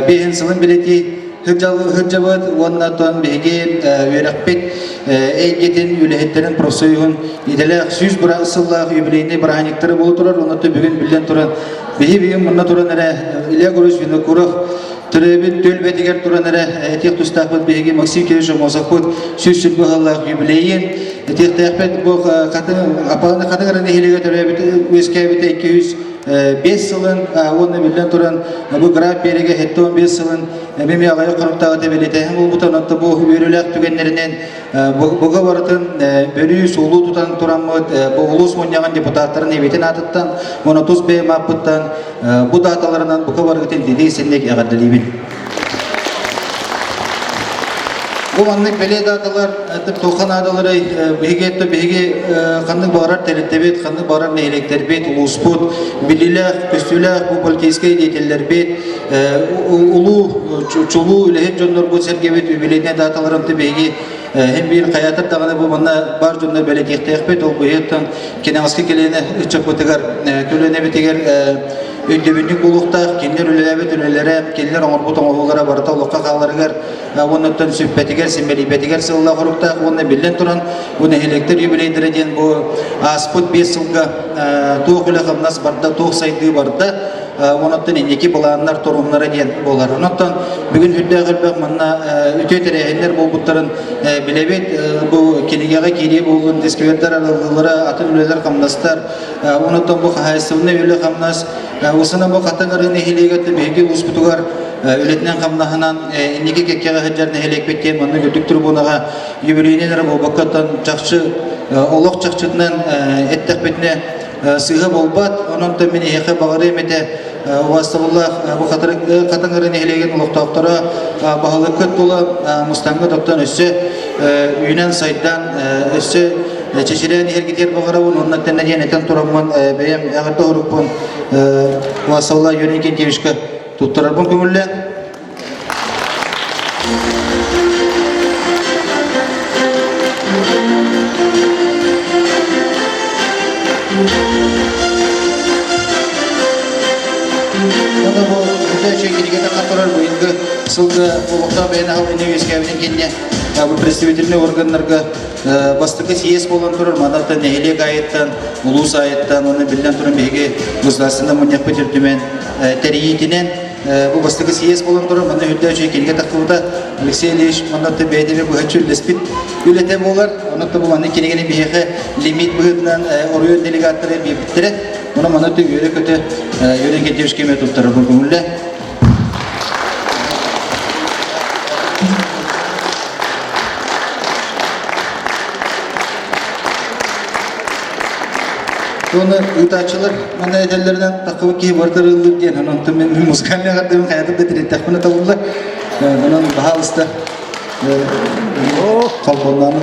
S18: биэһин сылын бэлиэтии сылдьабыт уонна оттон биһиги үөрэхпит эйгэтин үлэһиттэрин профсоюһун идэлээх 100 сыллаах юбилейнай бырааһынньыктара буола турар уонна бүгүн биллэн туран биһи бүгүн мунна туран эрэ Илья Гурьевич Винокуров төрөөбүт түөлбэтигэр туран эрэ этиэх тустаахпыт биһиги Максим Кириллович Аммосовпут 120 сыллаах юбилейин этиэхтээхпит бу хатын Аппааны Хатыҥ эрэ нэһилиэгэ төрөөбүт үөскээбитэ 205 сылын уонна биллэн туран бу Граф биэрэгэ 75 сылын Эмиэ аҕыйах хонуктааҕыта бэлиэтээһин буолбута, онон бу үөрүүлээх түгэннэринэн буга барытын бөрүү суулуу тутан тураммыт бу улуус мунньаҕын депутаттарын эбиитин аатыттан уонна тус бэйэм ааппыттан бу дааталарынан бука барыгытын дидии синник эҕэрдэлиибин. Бу маннык бэлиэ дааталар туохха наадаларый биһиги биһиги ханнык баҕарар тэрилтэбит, ханнык баҕарар нэһилиэктэрбит, улууспут биллиилээх, көстүүлээх бу политическай деятеллэрбит улуу чулуу үлэһит дьоннорбут сэргэбит юбилейнай дааталарын биһиги һин биир хайаатар даҕаны бу манна баар дьоннор бэлиэтиэхтээхпит ол быһыттан кэнэҕэски кэлиэнэ ыччаппытыгар көлүөнэбитигэр. өйдөбүнньүк буолуохтаах, кинилэр үлэлээбит үлэлэрэ, кинилэр оҥорбут оҥоһуулара барыта олоххо хааларыгар уонна оттон сүппэтигэр, симэлийбэтигэр сыллаах хоруктаах уонна биллэн туран бу нэһилиэктэр юбилейдэрэ диэн бу ааспыт 5 сылга туох үлэ-хамнас барда, туох сайдыы барда, онон инники былааннар торумнара диэн буолар. Онон бүгүн үрдээх элбэх манна үтүө тэрээһиннэр буолбуттарын билэбит. Бу кинигэҕэ киирии буоллун, дисквердэр арыллыылара, атын үлэлэр хамнастар, онон бу хаһаайыстыбаннай үлэ-хамнас, усана бу Хатыҥ Арыы нэһилиэгэ биһиги улууспутугар үлэтинэн хамнаһынан инники кэккэҕэ сылдьар нэһилиэкпит диэн маннык үрдүк трибунаҕа юбилейнай эрэ буолбакка чахчы олох чахчытынан эттэхпитинэ сыыһа буолбат. Онон да мин эһиэхэ баҕарыам этэ убаастабыллаах бу Хатыҥ Арыы нэһилиэгин олохтоохторо баһылыккыт тула мустаҥҥыт оттон өссө үүнэн-сайдан өссө чэчирээн иһэргитигэр баҕарабын уонна тэннэ диэн этэн тураммын бэйэм эҕэрдэ оһорукпун убаастабыллаах Юрий Никитичка туттарарбын көҥүллээн. Оны бу бүтэ кинигэтэ хатырар быйылгы сылга олохтоох бэйэни аһылыны үөскээбитин кэннэ бу представительный органнарга бастакы съезд буолан турар манаттан нэһилиэк айыттан улуус айыттан уонна биллэн туран биһиги государственный мунньахпыт үрдүмэн тэрийиитинэн Бу бастакы съезд буолан турар, манна үрдэ үчүгэй кинигэ тахсыбыта. Алексей Ильич манна бэйэтэ быһаччы үллэспит үлэтэ буолар. Онон бу маннык кинигэни биһиэхэ лимит быһыытынан оройуон делегаттара биэрбиттэрэ. Онон манна үөрэ-көтө Юрий Никитич кеме туттарар көҥүллэ. Уонна ыытааччылар манна этэллэринэн таххыбыт киһи барыта ыллыыр диэн, онон мин музыкальный эҕэрдэбин хайатым да тириэттэхпинэ табыллар. Онон баһаалыста холбонноон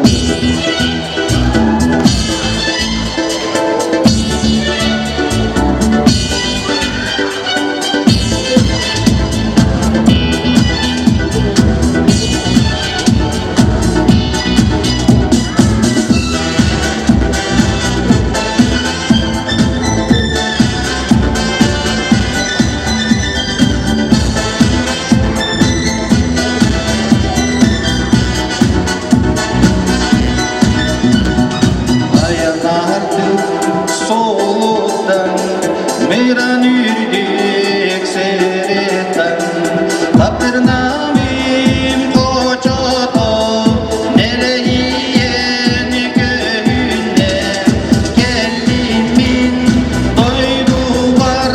S18: Солуттан миран үрдүк сириттэн Таптырнамым хочото нэлэйиэн көһүннэ кэллим мин дойдубар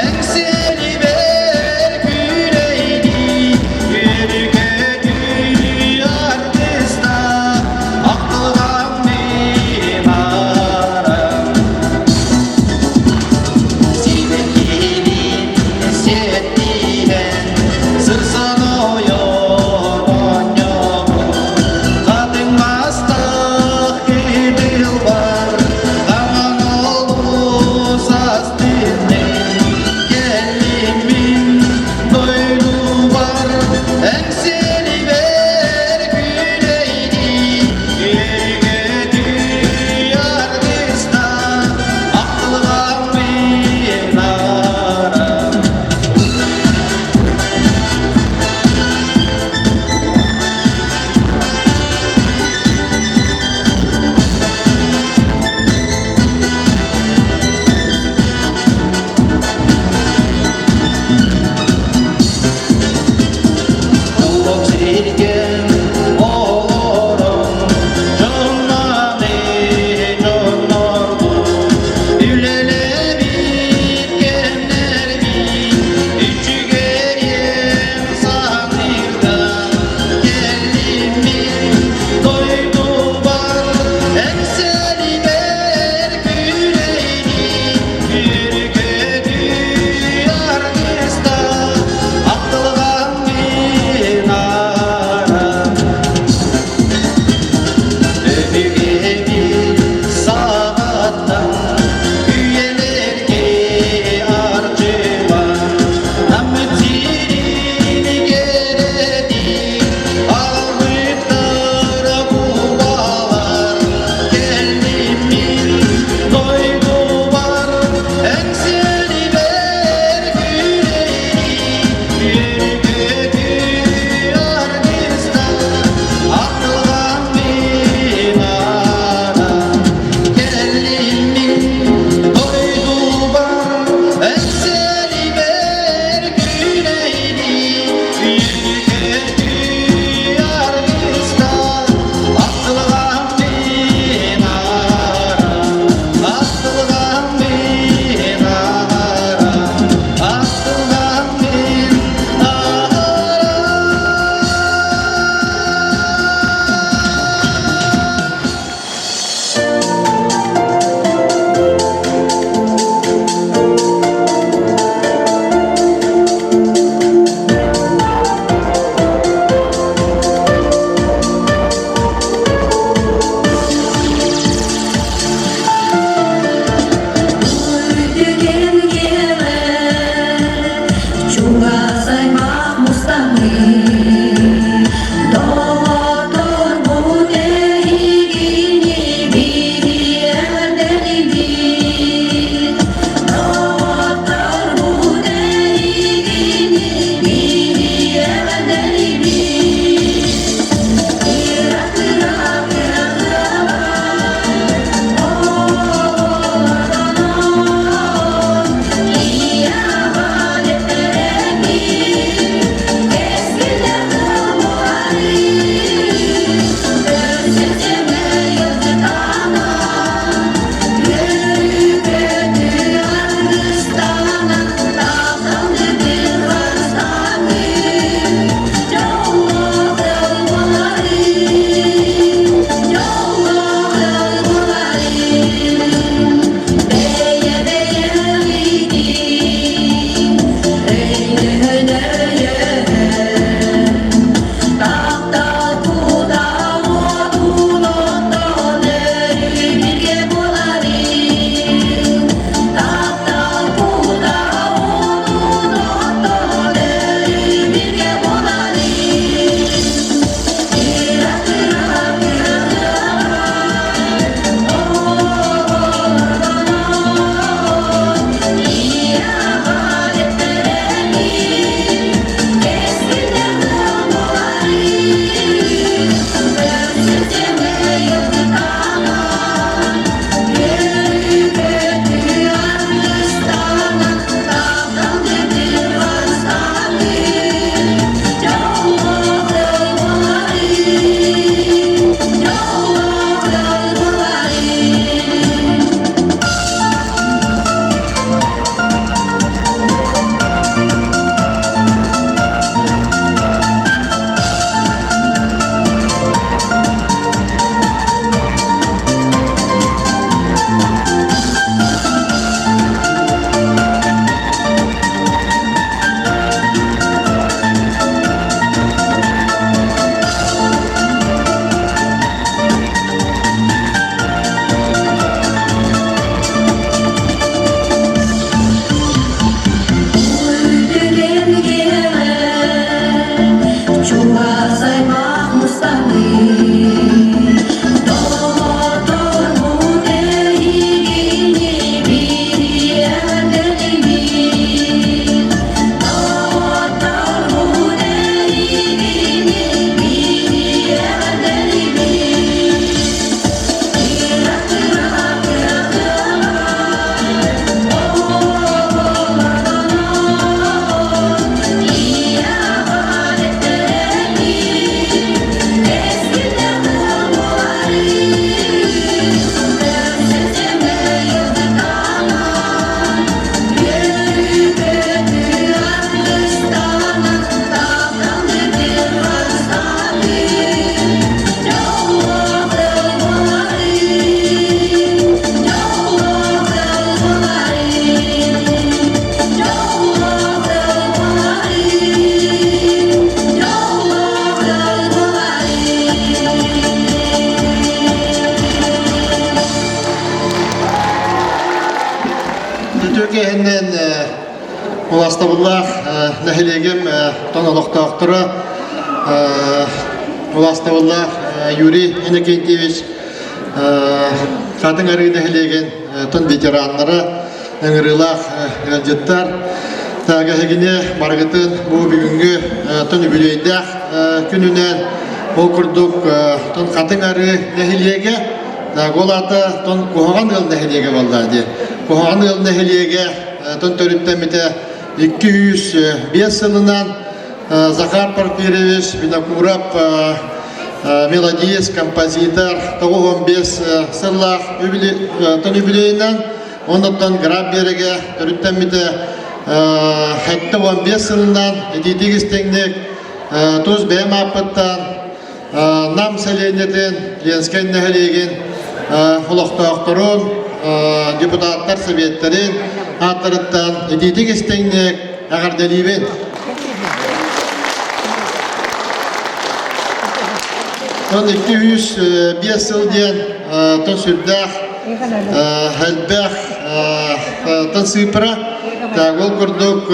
S18: эҥсиэлибэр күрэйдии үөрү-көтүү артыста ахтылҕан мин арам. Сибэкки.
S19: Үтүө киэһэннэн Улаастабыллаах нэһилиэгим тон олохтоохторо Улаастабыллаах Юрий Иннокентьевич Хатыҥ Арыы нэһилиэгин тон ветераннара, ыҥырыылаах ыалдьыттар эһигини барыгытын бу бүгүҥҥү тон үбүлүөйдээх күнүнэн ол курдук тон Хатыҥ Арыы нэһилиэгэ ол аата тон Куһаҕан ыал нэһилиэгэ буолла дии. Куһаҕан ыал нэһилиэгэ тон төрүттэммитэ 205 сылынан Захар Порфирьевич Винокуров мелодист, композитор 95 сыллаах тон үбүлүөйүнэн оннуттан Граб биэрэгэ төрүттэммитэ 75 сылынан итиитик истиҥник тус бэйэм ааппыттан Нам сэлиэнньэтин, Ленскэй нэһилиэгин олохтоохторун, депутаттар сэбиэттэрин ааттарыттан итиитик истиҥник эҕэрдэлиибин. Тон 205 сыл диэн тон сүрдээх элбэх тон сыыпыра. Ол курдук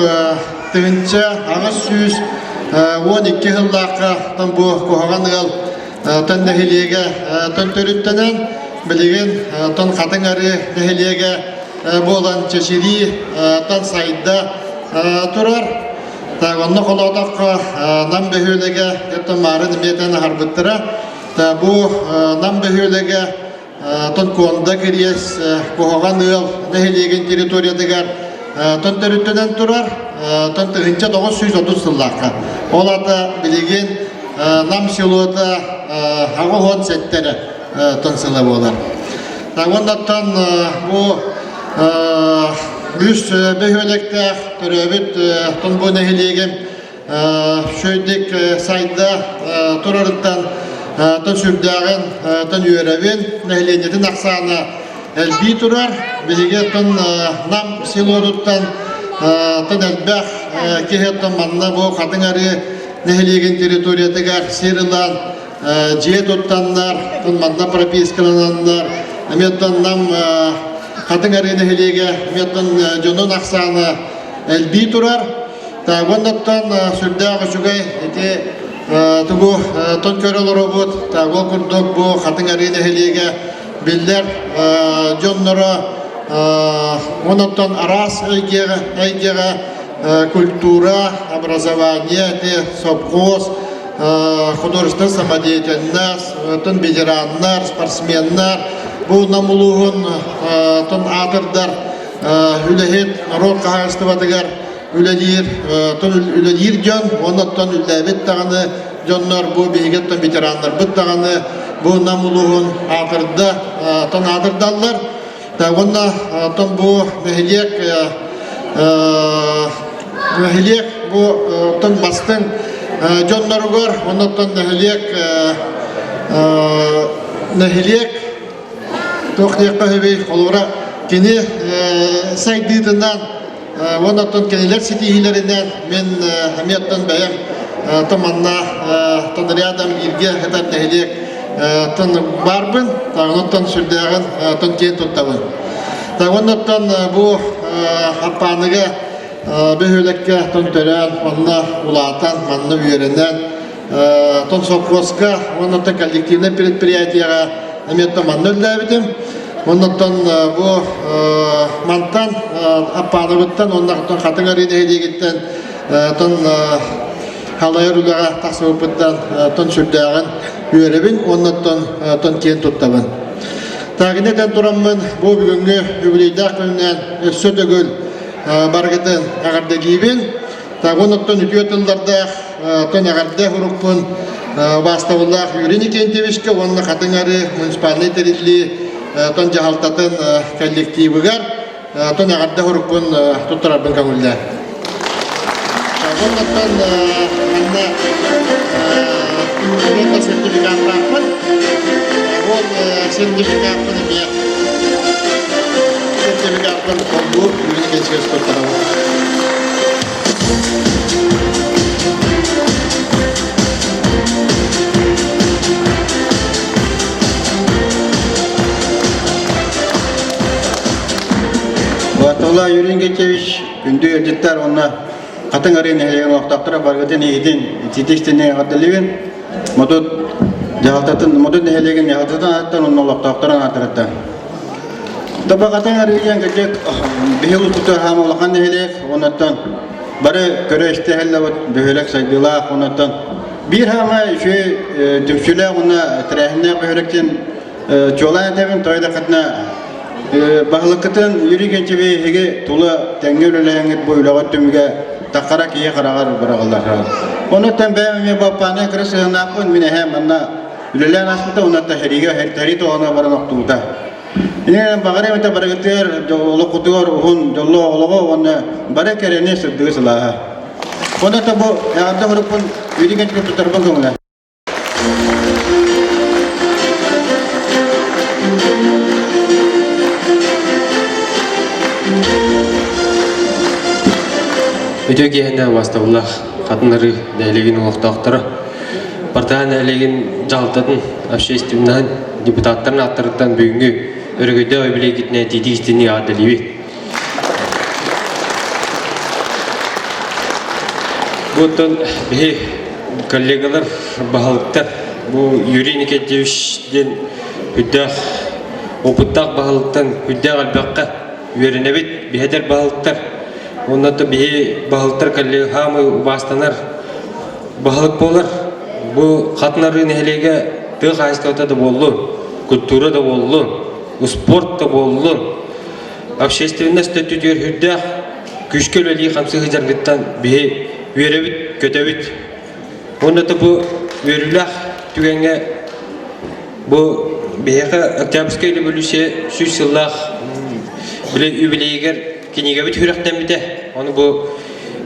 S19: 1812 сыллаахха тон бу куһаҕан ыал тон нэһилиэгэ тон төрүттэнэн билигин тон Хатыҥ Арыы нэһилиэгэ буолан чэчирии тон сайда турар. Так, онно холоотоххо Нам бөһүөлэгэ это Маарын эмиэтэн аһарбыттара. Бу Нам бөһүөлэгэ тон Куонда Кириэс Куһаҕан ыал нэһилиэгин территориятыгар тон төрүттэнэн турар тон 1930 сыллаахха. Ол ата билигин Нам селота 87 эрэ тон сыла буолар. Оннаттан бу үс бөһүөлэктээх төрөөбүт тон бу нэһилиэгим Үчүгэйдик сайда турарыттан тон сүрдээҕин тон үөрэбин. Нэһилиэнньэтин ахсаана элбии турар. Биһиги тон Нам селотуттан тон элбэх киһи оттон манна бу Хатыҥ Арыы нэһилиэгин территориятыгар сир ылан дьиэ туттаннар, тон манна пропискалананнар, эмиэ оттон Нам Хатыҥ Арыы нэһилиэгэ эмиэ оттон дьонун ахсаана элбии турар. Так, оннуттан сүрдээх үчүгэй ити тугу тон көрө олоробут. Так, ол курдук бу Хатыҥ Арыы нэһилиэгэ биллэр дьонноро оннуттан араас эйгэҕэ, эйгэҕэ культура, образование, ити совхоз, художественная самодеятельность, тон ветераннар, спортсменнар, бу Нам улууһун тон аатырдар үлэһит норуот хаһаайыстыбатыгар үлэлиир үлэлиир дьон уонна үлэлээбит даҕаны дьоннор бу биһиги оттон ветераннарбыт даҕаны бу Нам улууһун аатырда тон аатырдаллар уонна оттон бу нэһилиэк нэһилиэк бу оттон бастыҥ дьонноругар уонна оттон нэһилиэк нэһилиэк туох диэххэ сөбүй холобура кини сайдыытынан уонна оттон кинилэр ситиһиилэринэн мин эмиэ оттон бэйэм оттон манна оттон рядом бииргэ сытар нэһилиэк оттон баарбын оттон сүрдээҕин оттон киэн туттабын уонна оттон бу Аппааныга бөһүөлэккэ оттон төрөөн манна улаатан манна үөрэнэн Тон совхозка уонна коллективнай предприятиеҕа эмиэ манна үлэлээбитим. Оннуттан бу мантан Аппаанабыттан уонна Хатыҥ Арыы нэһилиэгиттэн тон халайар үлэҕэ тахсыбыппыттан тон сүрдээҕин үөрэбин уонна тон киэн туттабын. Таагына этэн тураммын бу бүгүҥҥү юбилейдаах күнүнэн өссө төгүл барыгытын эҕэрдэлиибин. Оннуттан үтүө тыллардаах тон эҕэрдэ урукпун убаастабыллаах Юрий Никентьевичка уонна Хатыҥ Арыы муниципальнай тэриллии тон дьаһалтатын коллективыгар тон эҕэрдэ урукпун туттарарбын көҥүллээн. Оннуттан манна эмиэ сертификаттаахпын. Ол сертификаппын эмиэ сертификаппын холбуур Юрий Никентьевич туттарабын.
S20: Василий Юрий Никитевич, күндү ыалдьыттар уонна Хатыҥ Арыы нэһилиэгин олохтоохторо барыгытын иһитин итиитик эҕэрдэлиибин. Модут дьаһалтатын, Модут нэһилиэгин дьаһалтатын ааттан уонна олохтоохторун ааттарыттан. Тобо Хатыҥ Арыы диэн кырдьык биһи улууспутугар хаама улахан нэһилиэк, оннуттан бары көрө-истэ иһэллэбит бөһүөлэк сайдыылаах, оннуттан биир хаама үчүгэй түмсүүлээх уонна тэрээһиннээх бөһүөлэк диэн Чуолаан этэбин, тоҕо диэххитинэ, баһылыккытын Юрий Генчевиһиги тула тэҥҥэ үлэлээҥҥит бу үлэҕит түмүгэ таххара киһи хараҕар быраҕыллар. Онуттан бэйэм эмиэ баппаанай кыра сыһыаннаахпын, мин эһээм манна үлэлээн ааспыта, уонна тэһириигэ тэһирии тоҕоно баран охтубута. Инэн баҕар эмэтэ барыгытыгар олоххутугар уһун дьоллоох олоҕу уонна бары кэрэни сырдыгы сылааһа. Онно бу эҕэрдэ хоруппун Юрий Генчевич туттарбын көҥүлэ.
S21: Үтүө киэһэнэ убаастабыллаах Хатын Арыы нэһилиэгин олохтоохторо, Партаан нэһилиэгин дьаһалтатын общественноһын депутаттарын ааттарыттан бүгүҥҥү өрөгөйдөөх үбүлүөйгүтүнэн итиитик истиҥник эҕэрдэлиибит. Бу оттон биһи коллегалар, баһылыктар, бу Юрий Никитевич диэн үрдээх опыттаах баһылыктан үрдээх элбэххэ үөрэнэбит, биһэтэр баһылыктар. Онно биһи баһылыктар коллега хаамый убаастанар баһылык буолар. Бу Хатын Арыы нэһилиэгэ тыа хаһаайыстыбата да буоллун, культура да буоллун, спорт да буоллун, общественность өттүтүгэр үрдээх күүскэ үлэлии хамсыы сылдьаргыттан биһи үөрэбит, көтөбүт. Уонна да бу үөрүүлээх түгэҥҥэ бу биһиэхэ Октябрьскай революция 100 сыллаах үбүлүөйүгэр кинигэбит сүрэхтэммитэ. Ону бу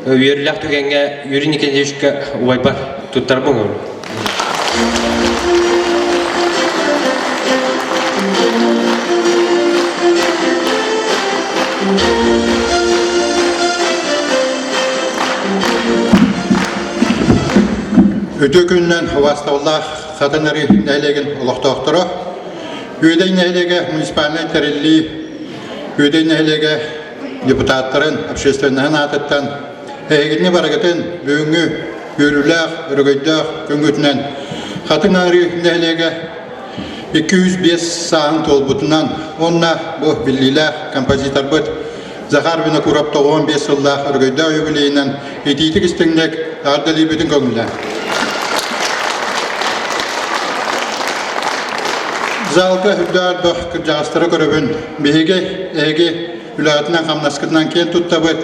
S21: үөрүүлээх түгэҥҥэ Юрий Николаевичка убайбар туттарбын ону.
S22: Үтүө күнүнэн убаастабыллаах Хатан Арыы нэһилиэгин олохтоохторо, Үөдэй нэһилиэгэ муниципальнай тэриллии Үөдэй нэһилиэгэ депутаттарын, общественноһын аатыттан эһигини барыгытын бүгүҥҥү үөрүүлээх, өрөгөйдөөх күҥҥүтүнэн Хатыҥ Арыы нэһилиэгэ 205 сааһын туолбутунан уонна бу биллиилээх композиторбыт Захар Винокуров 95 сыллаах өрөгөйдөөх юбилейынан итиитик истиҥник эҕэрдэлиирбитин көҥүллээн. Залга үрдээх элбэх кырдьаҕастары көрөбүн. Биһиги, эһиги үлэҕитинэн-хамнаскытынан киэн туттабыт.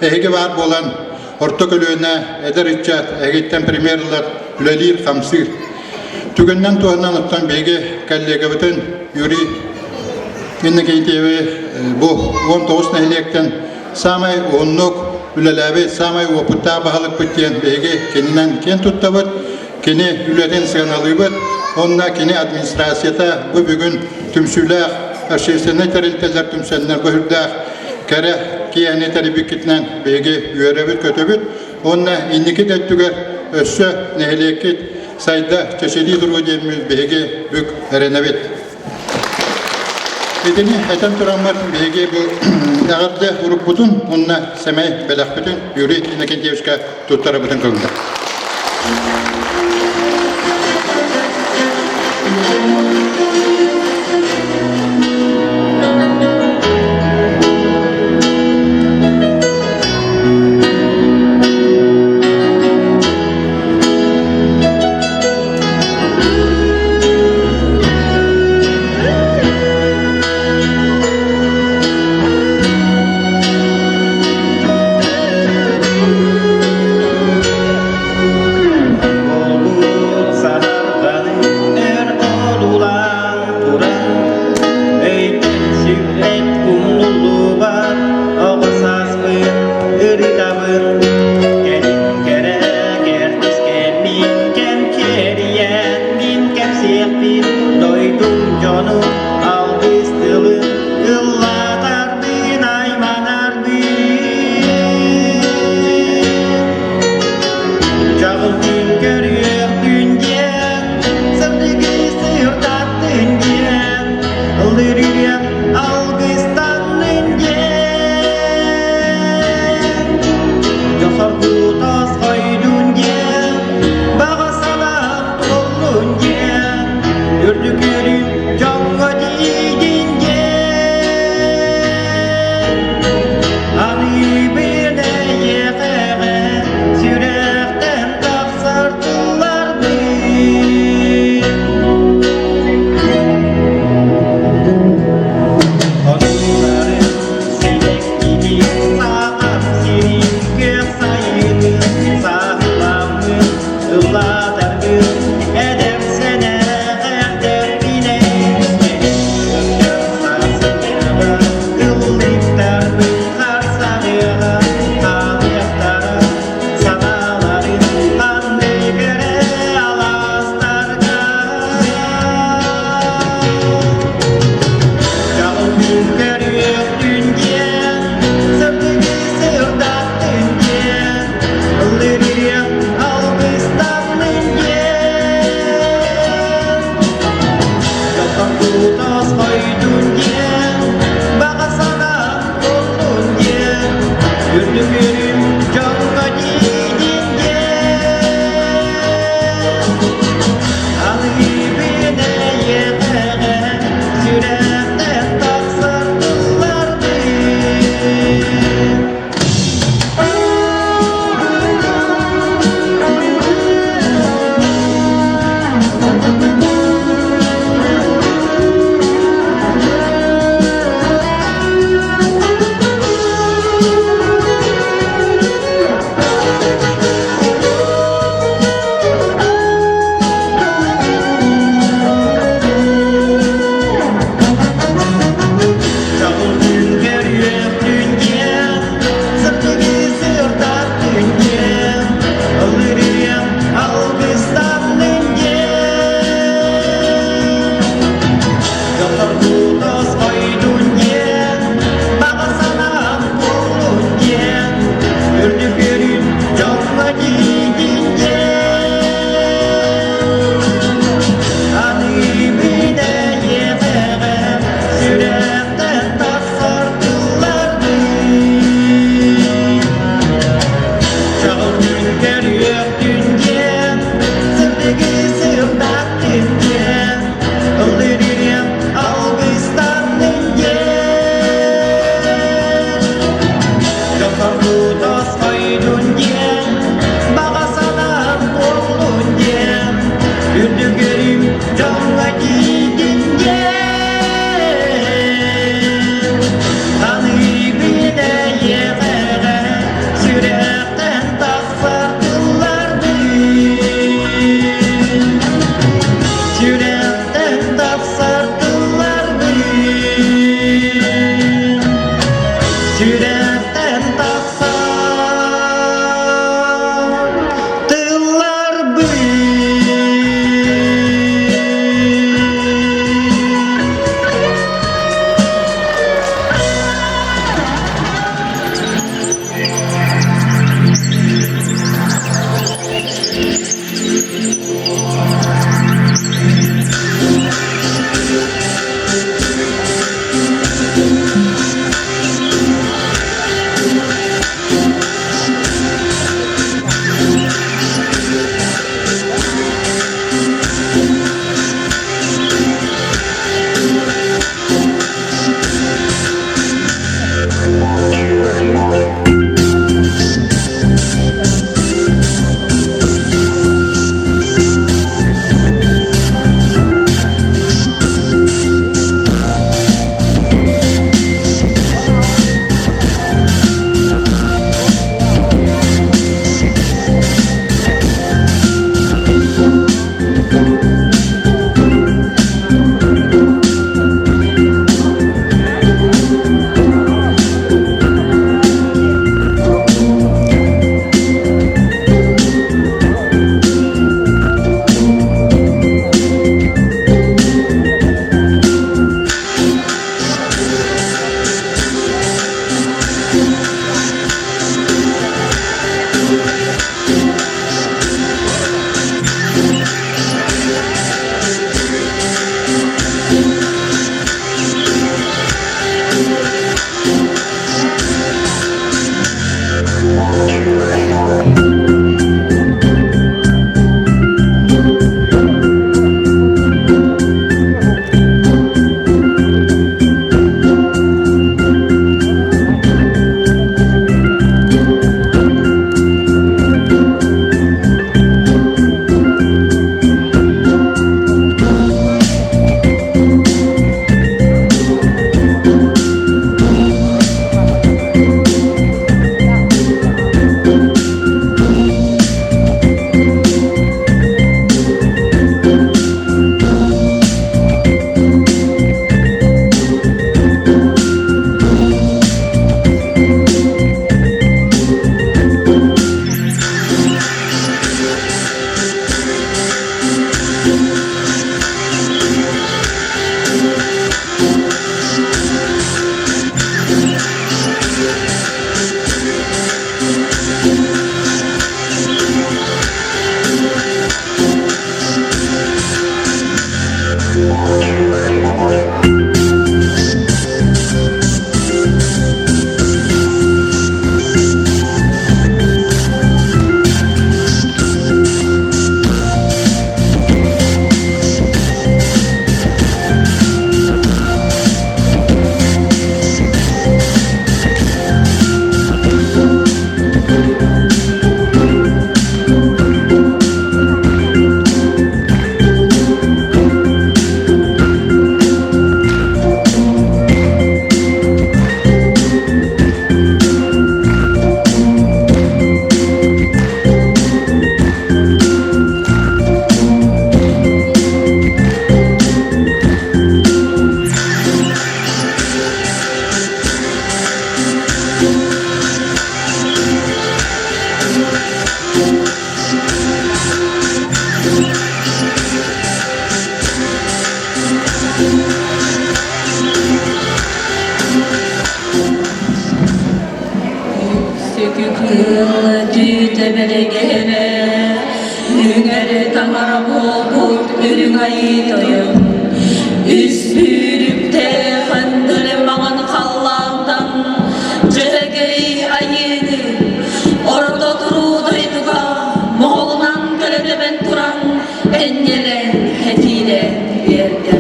S22: Эһиги баар буолан, орто көлүөнэ, эдэр ыччат эһигиттэн премьер ылар, үлэлиир-хамсыыр. Түгэнинэн туһанан оттон биһиги коллегабытын Юрий Иннокентьевы бу 19 нэһилиэктэн саамай уһуннук үлэлээбит, саамай уопуттаах баһылыкпыт диэн биһиги кининэн киэн туттабыт. Кини үлэтин сыаналыыбыт уонна кини администрацията бу бүгүн түмсүүлээх общественнай тэрилтэлэр түмсэннэр бу үрдээх кэрэ киэһэни тэрийбиккитинэн биһиги үөрэбит-көтөбүт уонна инники да өттүгэр өссө нэһилиэккит сайда чэчирии туруо диэммит биһиги бүк эрэнэбит. Итини этэн тураммыт биһиги бу эҕэрдэ урукпутун уонна сэмэй бэлэхпитин Юрий Иннокентьевичка туттарабытын көҥүлэ.
S2: Олут саһарҕаны эр одуулаан.
S4: Үрдүк дьоҥҥо диидин диэн Алгыыбын эйиэхэҕэ сүрэхтэн тахсар тыллардыы.
S7: Сүкү кыыл түүтэ бэлэгэрэ, үҥэр таҥара буолбут үрүҥ айыы тойон. Үс бүүрүктээх өндөрө маҥан халлаантан дьөһөгөй айыыны орто туруу дойдуга моһолунан көлөтөбөн туран энньэлэн этиилээн биэрдэ.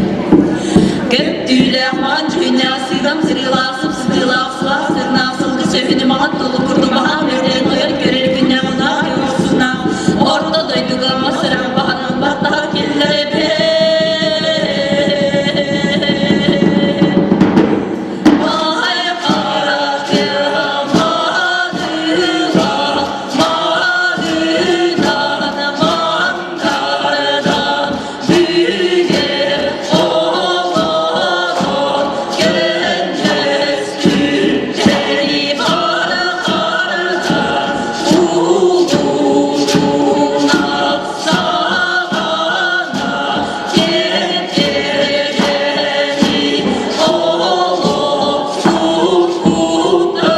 S7: Көптүүлээх маҕан дьүһүннээх сыыдам сырыылаах сыпсытыылаах сылаас сырнаах сылгы сөһүнү маҕан толук курдук баһаам өрдөөн ойор көрөр күннээх унаах уорсуннаах орто дойдуга масыраан баһанан баттаһар киллэрэбин. Маһай хара тыа маныла маныдан мандардан бүгэр олорон көннөс күнтэри бархардан улуунак саҕана кэргэни олох туппута.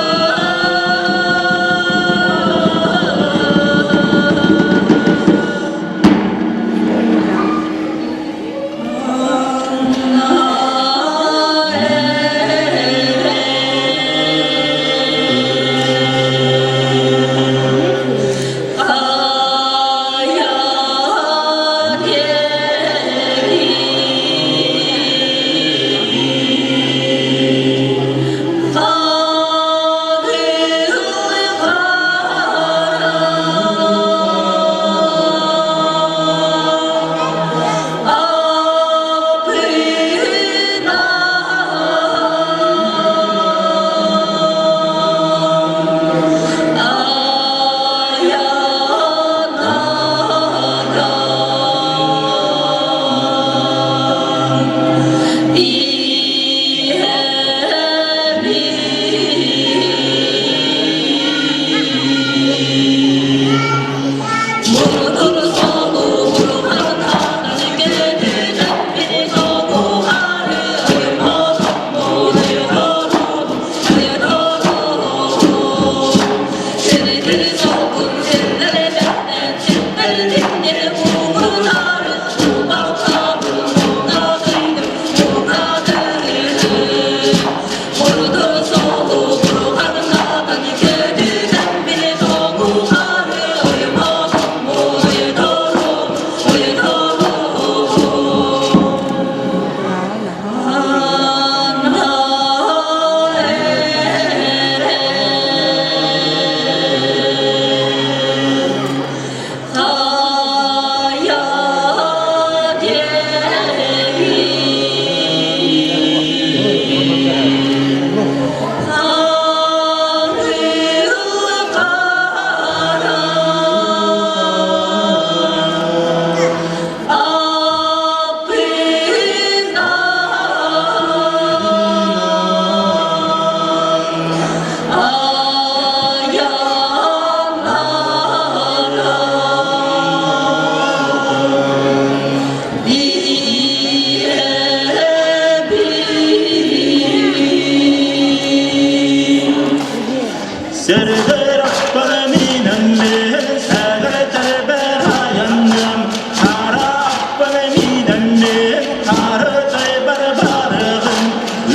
S2: Сэрдэр аппанаминаммин, сәгәтәрбәр аянным, Хара аппанаминаммин, хары тайбар барығын,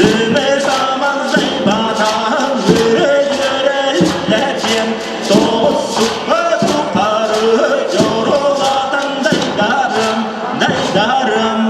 S2: Өмір самандай батан, өрі-өрі үлләтем, Тоғыз сұққа тұқары, жоролатан дайдарым, дайдарым.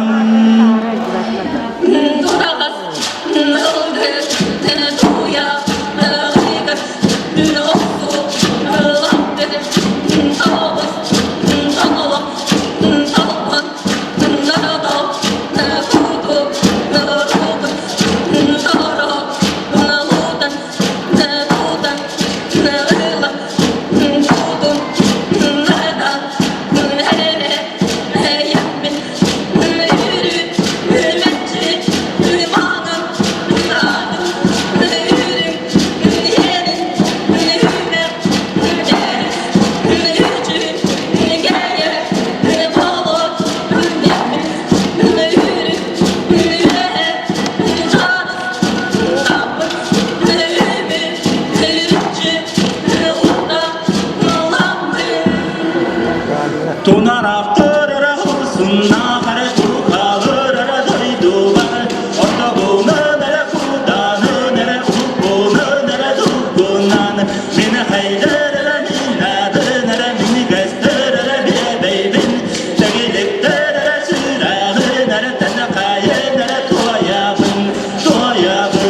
S2: Тунараахтыр эрэ хорсуннаах эрэ турукаалыр эрэ дойдубар Ортогунан эрэ кудаанын эрэ уруккунан эрэ тургунан Мин хайдыр эрэ миннатын эрэ минигэстэр эрэ биэбэйбин Тэгиликтэр эрэ сүрэҕин эрэ тэнэхайын эрэ туойабын туойабын.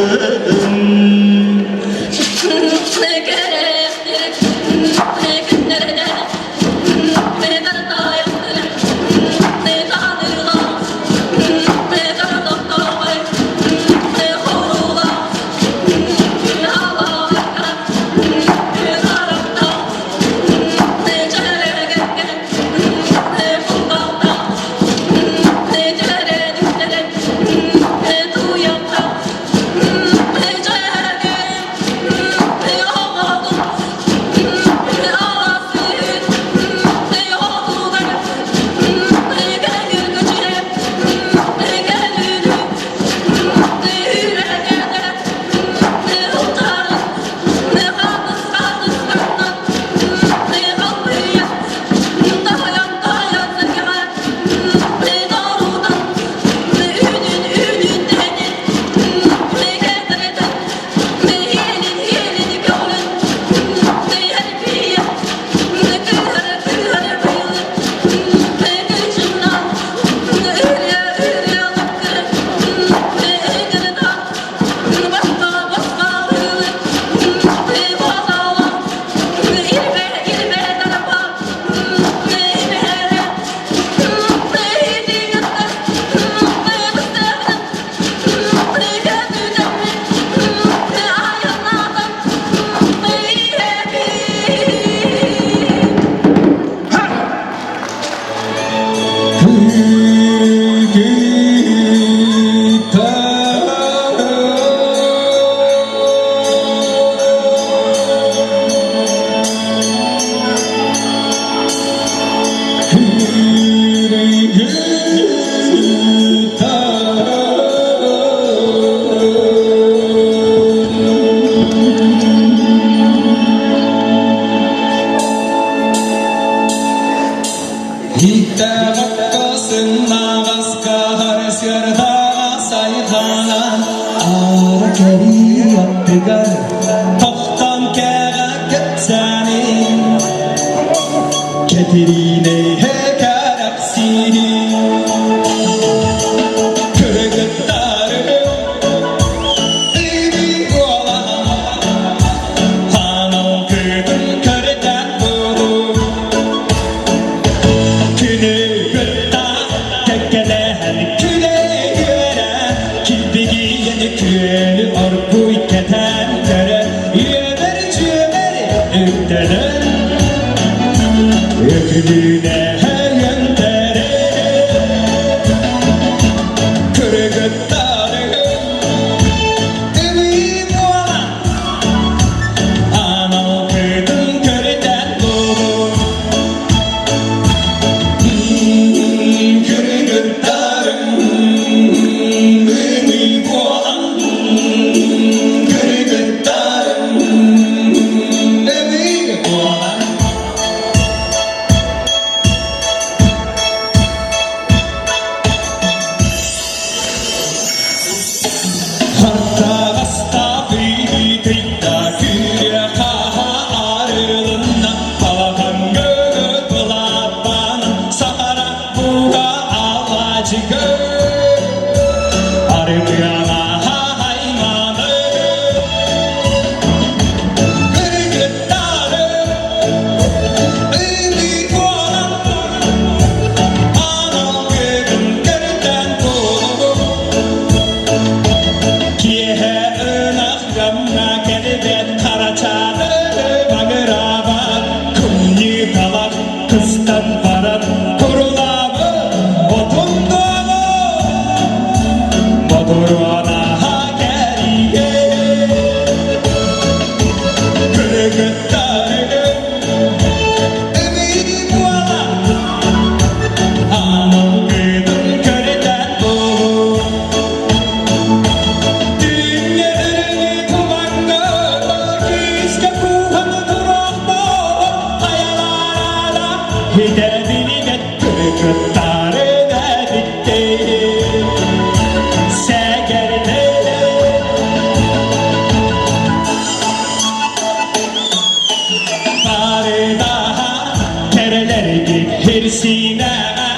S11: Симэҕэ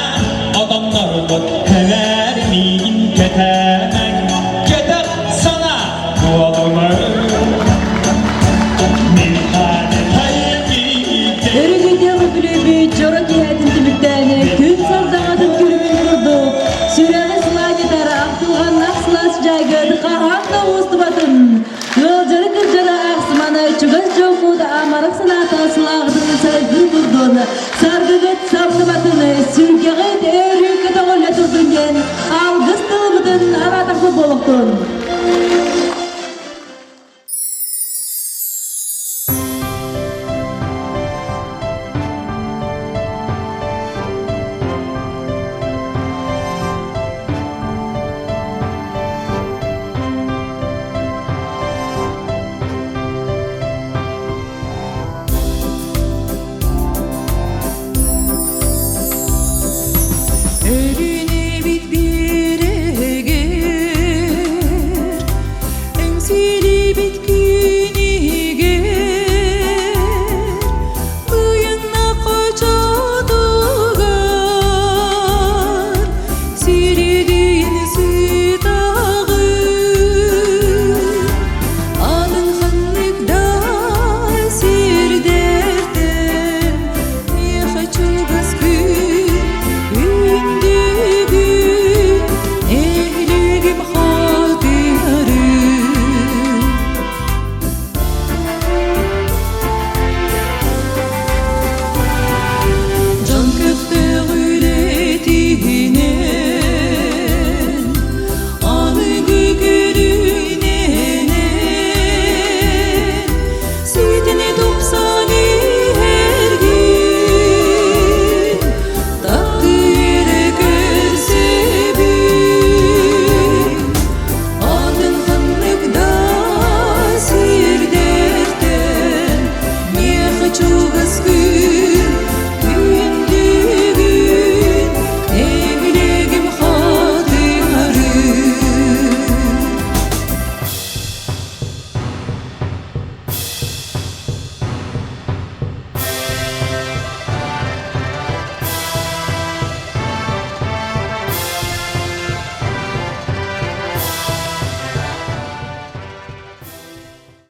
S11: отоннорбут кэлэр миигин кэтээмэҥ, кэтэх санаа буолумаҥ.
S1: Өрүгүйдээх үбүлүөйбүт дьоро киэһэтин түмүктээн күн сардаҥатын күлүмүн курдук сүрэҕи сылаанньытар ахтылҕаннаах сылаас дьайгыт хаһан да уостубатын, ыалдьары кырдьары аахсыманы чугас дьоҥҥут амарах санаата сылааҕытын.